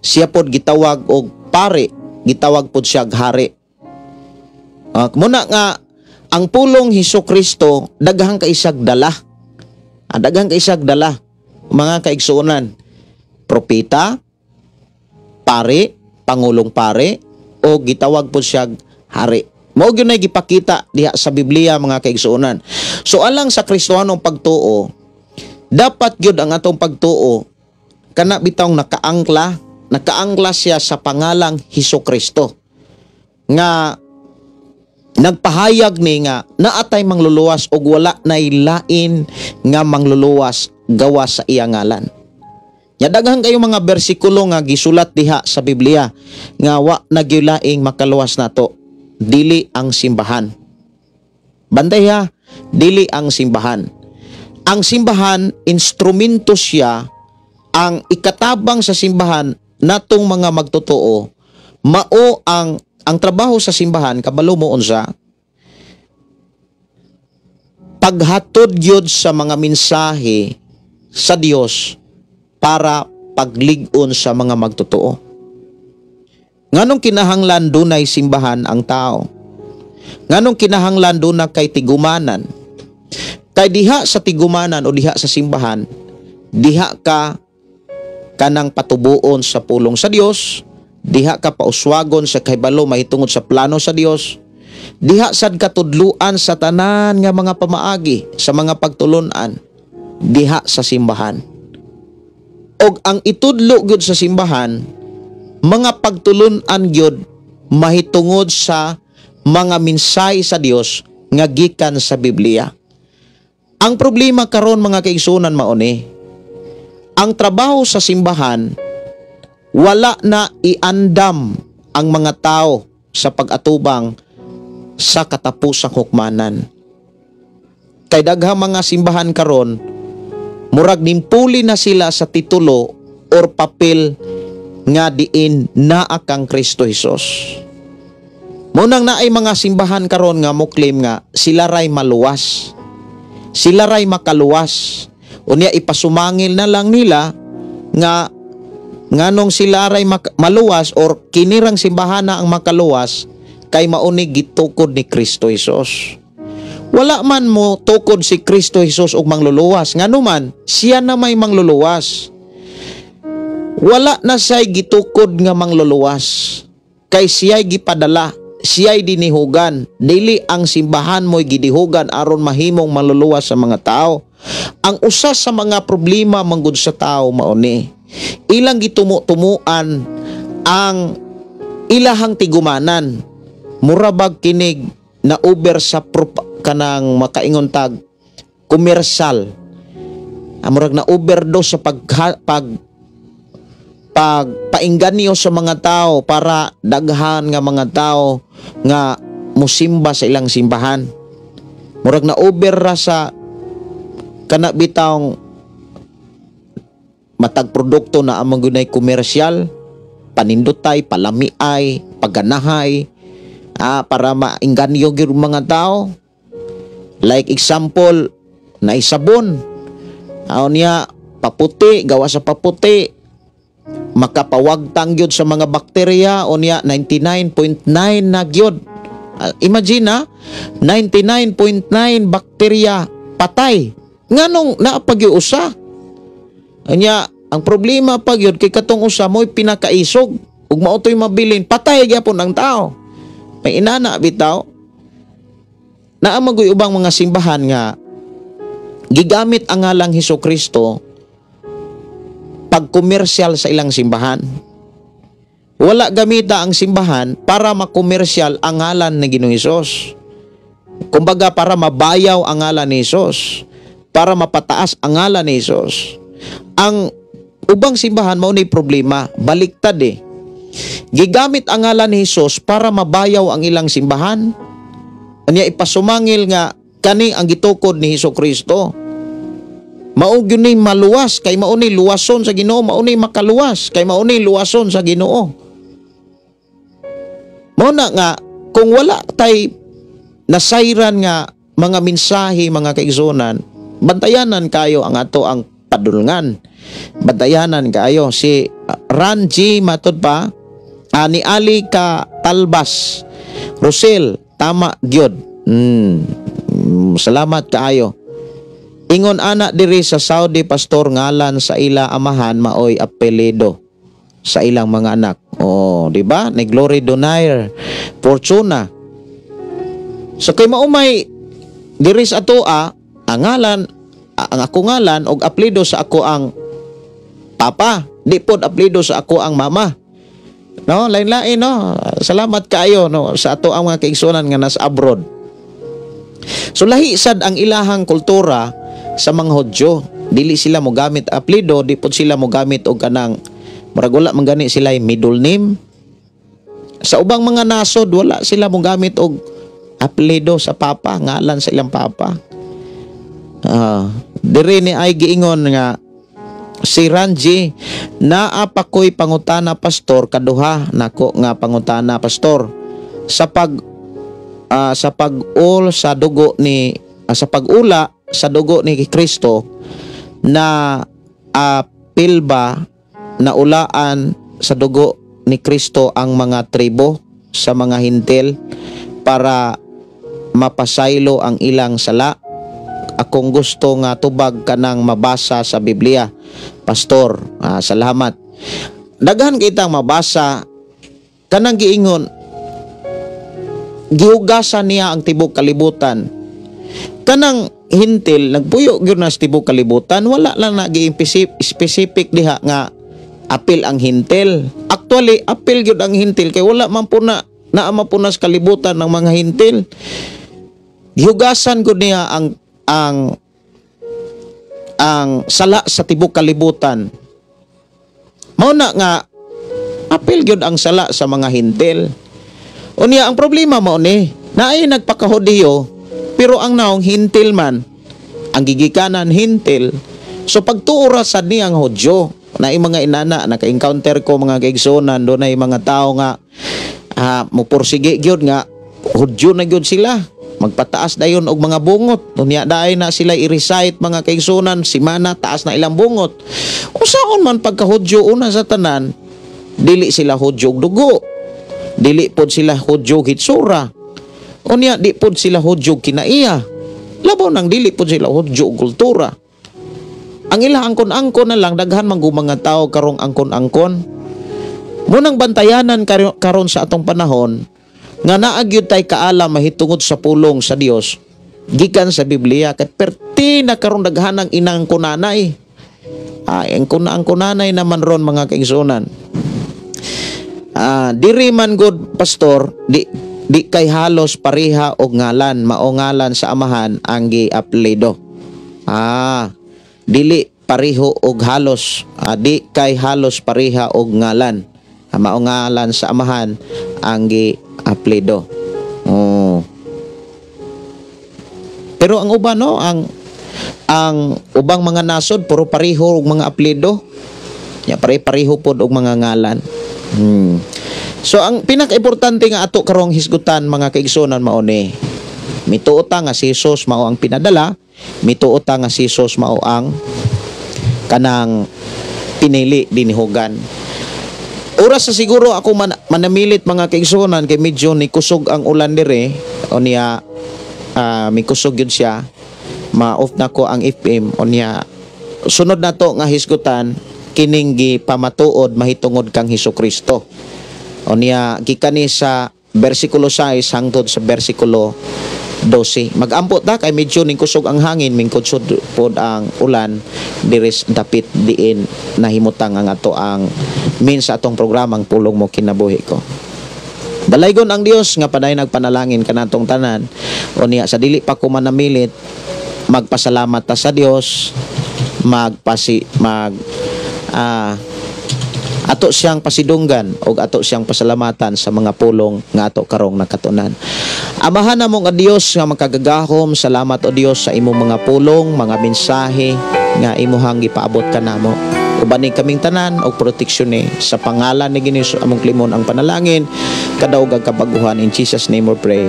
Siya pod gitawag og pare, gitawag pod siya og hari. Muna nga ang pulong Hesus Kristo daghang kaisag dala. Daghang kaisag dala, mga kaigsuonan. Propeta, pare, pangulong pare o gitawag po siya hari. Mao gyud nay gipakita diha sa Biblia, mga kaigsuonan. So alang sa Kristohanong pagtuo, dapat gyud ang atong pagtuo kana bitawng nakaangkla, nakaangkla siya sa pangalang Hesus Kristo. Nga nagpahayag ni nga naatay mangluluwas og wala nay lain nga mangluluwas gawas sa iya ngalan. Nya daghan kayo mga bersikulo nga gisulat diha sa Biblia nga wa na gyud laing makaluwas nato, dili ang simbahan. Bantay ha, dili ang simbahan. Ang simbahan, instrumento siya. Ang ikatabang sa simbahan natong mga magtotoo, mao ang trabaho sa simbahan, kabalo mo unsa? Paghatod gyud sa mga mensahe sa Dios para paglig-on sa mga magtotoo. Nganong kinahanglan dunay simbahan ang tao? Nganong kinahanglan duna kay tigumanan? Kay diha sa tigumanan o diha sa simbahan, diha ka Kanang patubuon sa pulong sa Dios, diha ka pauswagon sa kahibalo mahitungod sa plano sa Dios. Diha sad katudluan sa tanan nga mga pamaagi sa mga pagtulunan diha sa simbahan. Og ang itudlo gyud sa simbahan, mga pagtulunan gyud mahitungod sa mga mensahe sa Dios nga gikan sa Biblia. Ang problema karon, mga kaigsunan, mao ni ang trabaho sa simbahan, wala na iandam ang mga tao sa pag-atubang sa katapusang hukmanan. Kay daghang mga simbahan karon, murag nimpuli na sila sa titulo or papel nga diin naa kang Kristo Hesus. Munang naay mga simbahan karon nga mo-claim nga sila ray maluwas. Sila ray makaluwas. Unya ipasumangil na lang nila nga nganong sila ray maluwas or kinirang simbahan na ang makaluwas kay mauni gitukod ni Kristo Hesus. Wala man mo tukod si Kristo Hesus og mangluluwas, ngano man siya na may mangluluwas. Wala na siya'y gitukod nga mangluluwas. Kay siya'y gipadala, siya'y dinihugan. Dili ang simbahan mo'y gidihugan aron mahimong manluluwas sa mga tao. Ang usa sa mga problema manggod sa tao mao ni ilang gitumo-tumuan ang ilahang tigumanan. Murabag kinig na over sa kanang makaingon tag komersyal. Ah, murag na overdose sa pag pag pagpainganyo sa mga tao para daghan nga mga tao nga musimba sa ilang simbahan. Murag na over ra sa kana bitawng matag produkto na among gunay komersyal, panindutay, palamiay, pagganahay, para mainganyo gyud mga tao. Like example, na sabon. Niya paputi, gawa sa paputi, makapawagtang gyud sa mga bakterya, o niya 99.9 na gyud. Imagine na 99.9 bakterya patay. Nganong naa pa gyud usa? Anya, ang problema pa gyud kay katong usa mo'y pinakaisog ug mao to'y mabilin, patay gyapon ang tao. May inana bitaw. Naa magoy ubang mga simbahan nga gigamit ang ngalang Hesus Kristo pagkomersyal sa ilang simbahan. Wala gamita ang simbahan para makomersyal ang ngalan ni Ginoong Hesus. Kumbaga para mabayaw ang ngalan ni Hesus, para mapataas ang ngalan ni Hesus. Ang ubang simbahan mao ni problema, baliktad eh. Gigamit ang ngalan ni Hesus para mabayaw ang ilang simbahan. Anya ipasumangil nga kani ang gitukod ni Hesus Kristo. Mao gyud ni maluwas kay mao ni luwason sa Ginoo, mao ni makaluwas kay mao ni luwason sa Ginoo. Mao na nga kung wala tay nasayran nga mga mensahe, mga kaigsunan, bantayanan kayo ang ato ang padulngan. Bantayanan kayo si Ranji matod pa ni Ali ka Talbas Rosel, tama gyud. Salamat kaayo. Ingon ana diri sa Saudi, pastor, ngalan sa ila amahan maoy apelyido sa ilang mga anak. Oh, di ba? Ni Glory Donaire Fortuna. So kay maumay diri sa atoa ang ngalan, ang ako ngalan og apelyido sa ako ang papa, di pod apelyido sa ako ang mama. No, lain-lain, no. Salamat kaayo, no, sa ato ang mga kaigsunan nga nasa abroad. So lahi sad ang ilahang kultura sa mga Hudyo. Dili sila mo gamit apelyido, di pod sila mo gamit og kanang murag wala man gani sila middle name. Sa ubang mga nasod wala sila mo gamit og apelyido sa papa, ngalan sa ilang papa. Diri ni ay giingon nga si Ranji, naa pa ko'y pangutana, pastor, kaduha nako nga pangutana, pastor, sa pag-ul sa dugo ni sa pag-ula sa dugo ni Kristo na pilba na ulaan sa dugo ni Kristo ang mga tribo sa mga Hintil para mapasaylo ang ilang sala. Akong gusto nga tubag kanang mabasa sa Biblia. Pastor, salamat. Daghan kitang mabasa kanang giingon gihugasan niya ang tibok kalibutan. Kanang Hentil nagpuyo gyud na sa tibok kalibutan, wala lang na specific diha nga apil ang Hentil. Actually, apil gyud ang Hentil kay wala man po na naa man po na sa kalibutan ng mga Hentil. Gihugasan gud niya ang sala sa tibok kalibutan. Mao na nga apil gyud ang sala sa mga Hentil. Unya ang problema mao ni, naay nagpakahudiyo pero ang naong Hentil man, ang gigikanan Hentil. So pagtuo ra sad niya ang Hudyo. Naay mga inana naka-encounter ko, mga kaigsuonan, dunay mga tao nga mupursige gyud nga Hudyo na gyud sila. Magpataas dayon og mga bungot. Unya daay na sila i-recite, mga kaigsuonan, simana taas na ilang bungot. Usaon man pagka-Hudyo? Una sa tanan, dili sila Hudyo og dugo. Dili pod sila Hudyo og hitsura. Unya di pod sila Hudyo og kinaiya. Labaw nang dili pod sila Hudyo og kultura. Ang ila angkon-angkon na lang, daghan man mga tao karong angkon-angkon. Munang bantayanan karon sa atong panahon nga naa gyud tay kaalam mahitungod sa pulong sa Dios gikan sa Biblia, kay perti na karon daghan ang inangkonanay. Ay, angkon-angkonanay naman ron, mga kaigsuonan. Diri man good, pastor, di kay halos pareha og ngalan, mao ngalan sa amahan ang giapelyido. Dili pareho og halos, di kay halos pareha og ngalan. Mao ngalan sa amahan ang giapelyido. Oh. Pero ang uban, no, ang ubang mga nasod puro pareho og mga apelyido. Ya pare-pareho pod og mga ngalan. So ang pinaka-importante nga ato karong hisgutan, mga kaigsuonan, mao ni: mituo ta nga si Jesus mao ang pinadala, mituo ta nga si Jesus mao ang kanang pinili dinihugan. Oras sa siguro ako manamilit, mga kaigsuonan, kay medyo ni kusog ang ulan dire o niya, mikusog yun siya, ma-off na ko ang FM. Unya sunod na to nga hisgutan kining gipamatuod mahitungod kang Hesukristo. Unya gikan ni sa bersikulo 6 hangtod sa bersikulo 12. Magampo ta kay medyo ning kusog ang hangin, mingkudsod pod ang ulan diri dapit diin nahimutang ang ato ang min sa atong programang Pulong Mo Kinabuhi Ko. Dalaygon ang Dios nga padayon nagpanalangin kanatong tanan. Unya sa dili pa ko manamilit, magpasalamat ta sa Dios, magpasi mag ato siyang pasidunggan og ato siyang pasalamatan sa mga pulong nga ato karong nakatunan. Amahan namo nga Dios nga makagagahom, salamat o Dios sa imong mga pulong, mga mensahe nga imuhang gipaabot kanamo. Ubani kaming tanan og proteksyon ni sa pangalan ni Ginoo among klimon ang panalangin kadaog ang kabaguhan, in Jesus name we pray.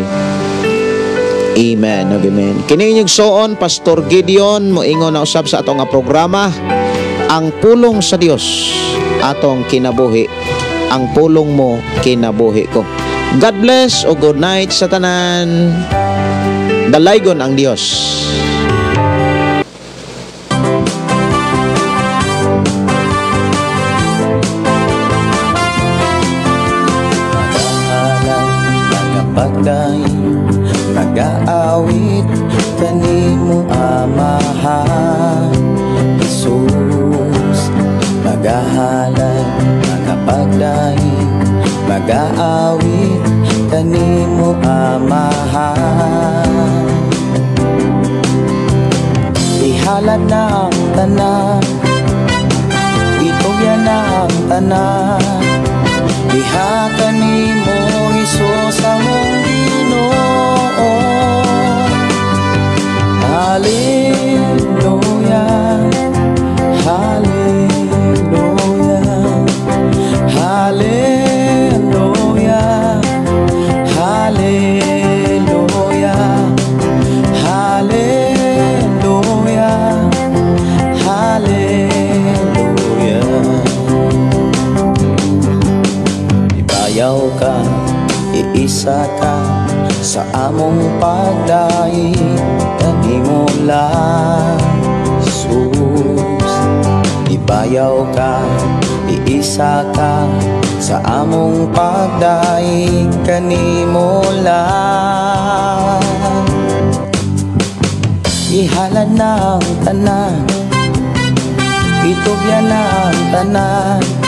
Amen. Amen. Kini inyong suon, Pastor Gideon, moingon na usab sa atong nga programa, Ang Pulong sa Dios atong kinabuhi. Ang pulong mo kinabuhi ko. God bless o good night sa tanan. Dalaygon ang Dios. Pagdayon, nag-aawit kanimo Amahan Jesus, magahalay, magapagdayon, mag-aawit kanimo Amahan. Ihalad na ang tanan, itugyan na ang tanan, diha kanimo Hesus among Ginoo. Hallelujah, hallelujah, hallelujah, hallelujah, hallelujah, hallelujah. Ibayaw ka, iisa ka sa among pagdaig kanimo. lang, Jesus. Ibayaw ka, iisa ka sa among pagdaig kanimo lang. Ihalad na ang tanan, itugyan na ang tanan.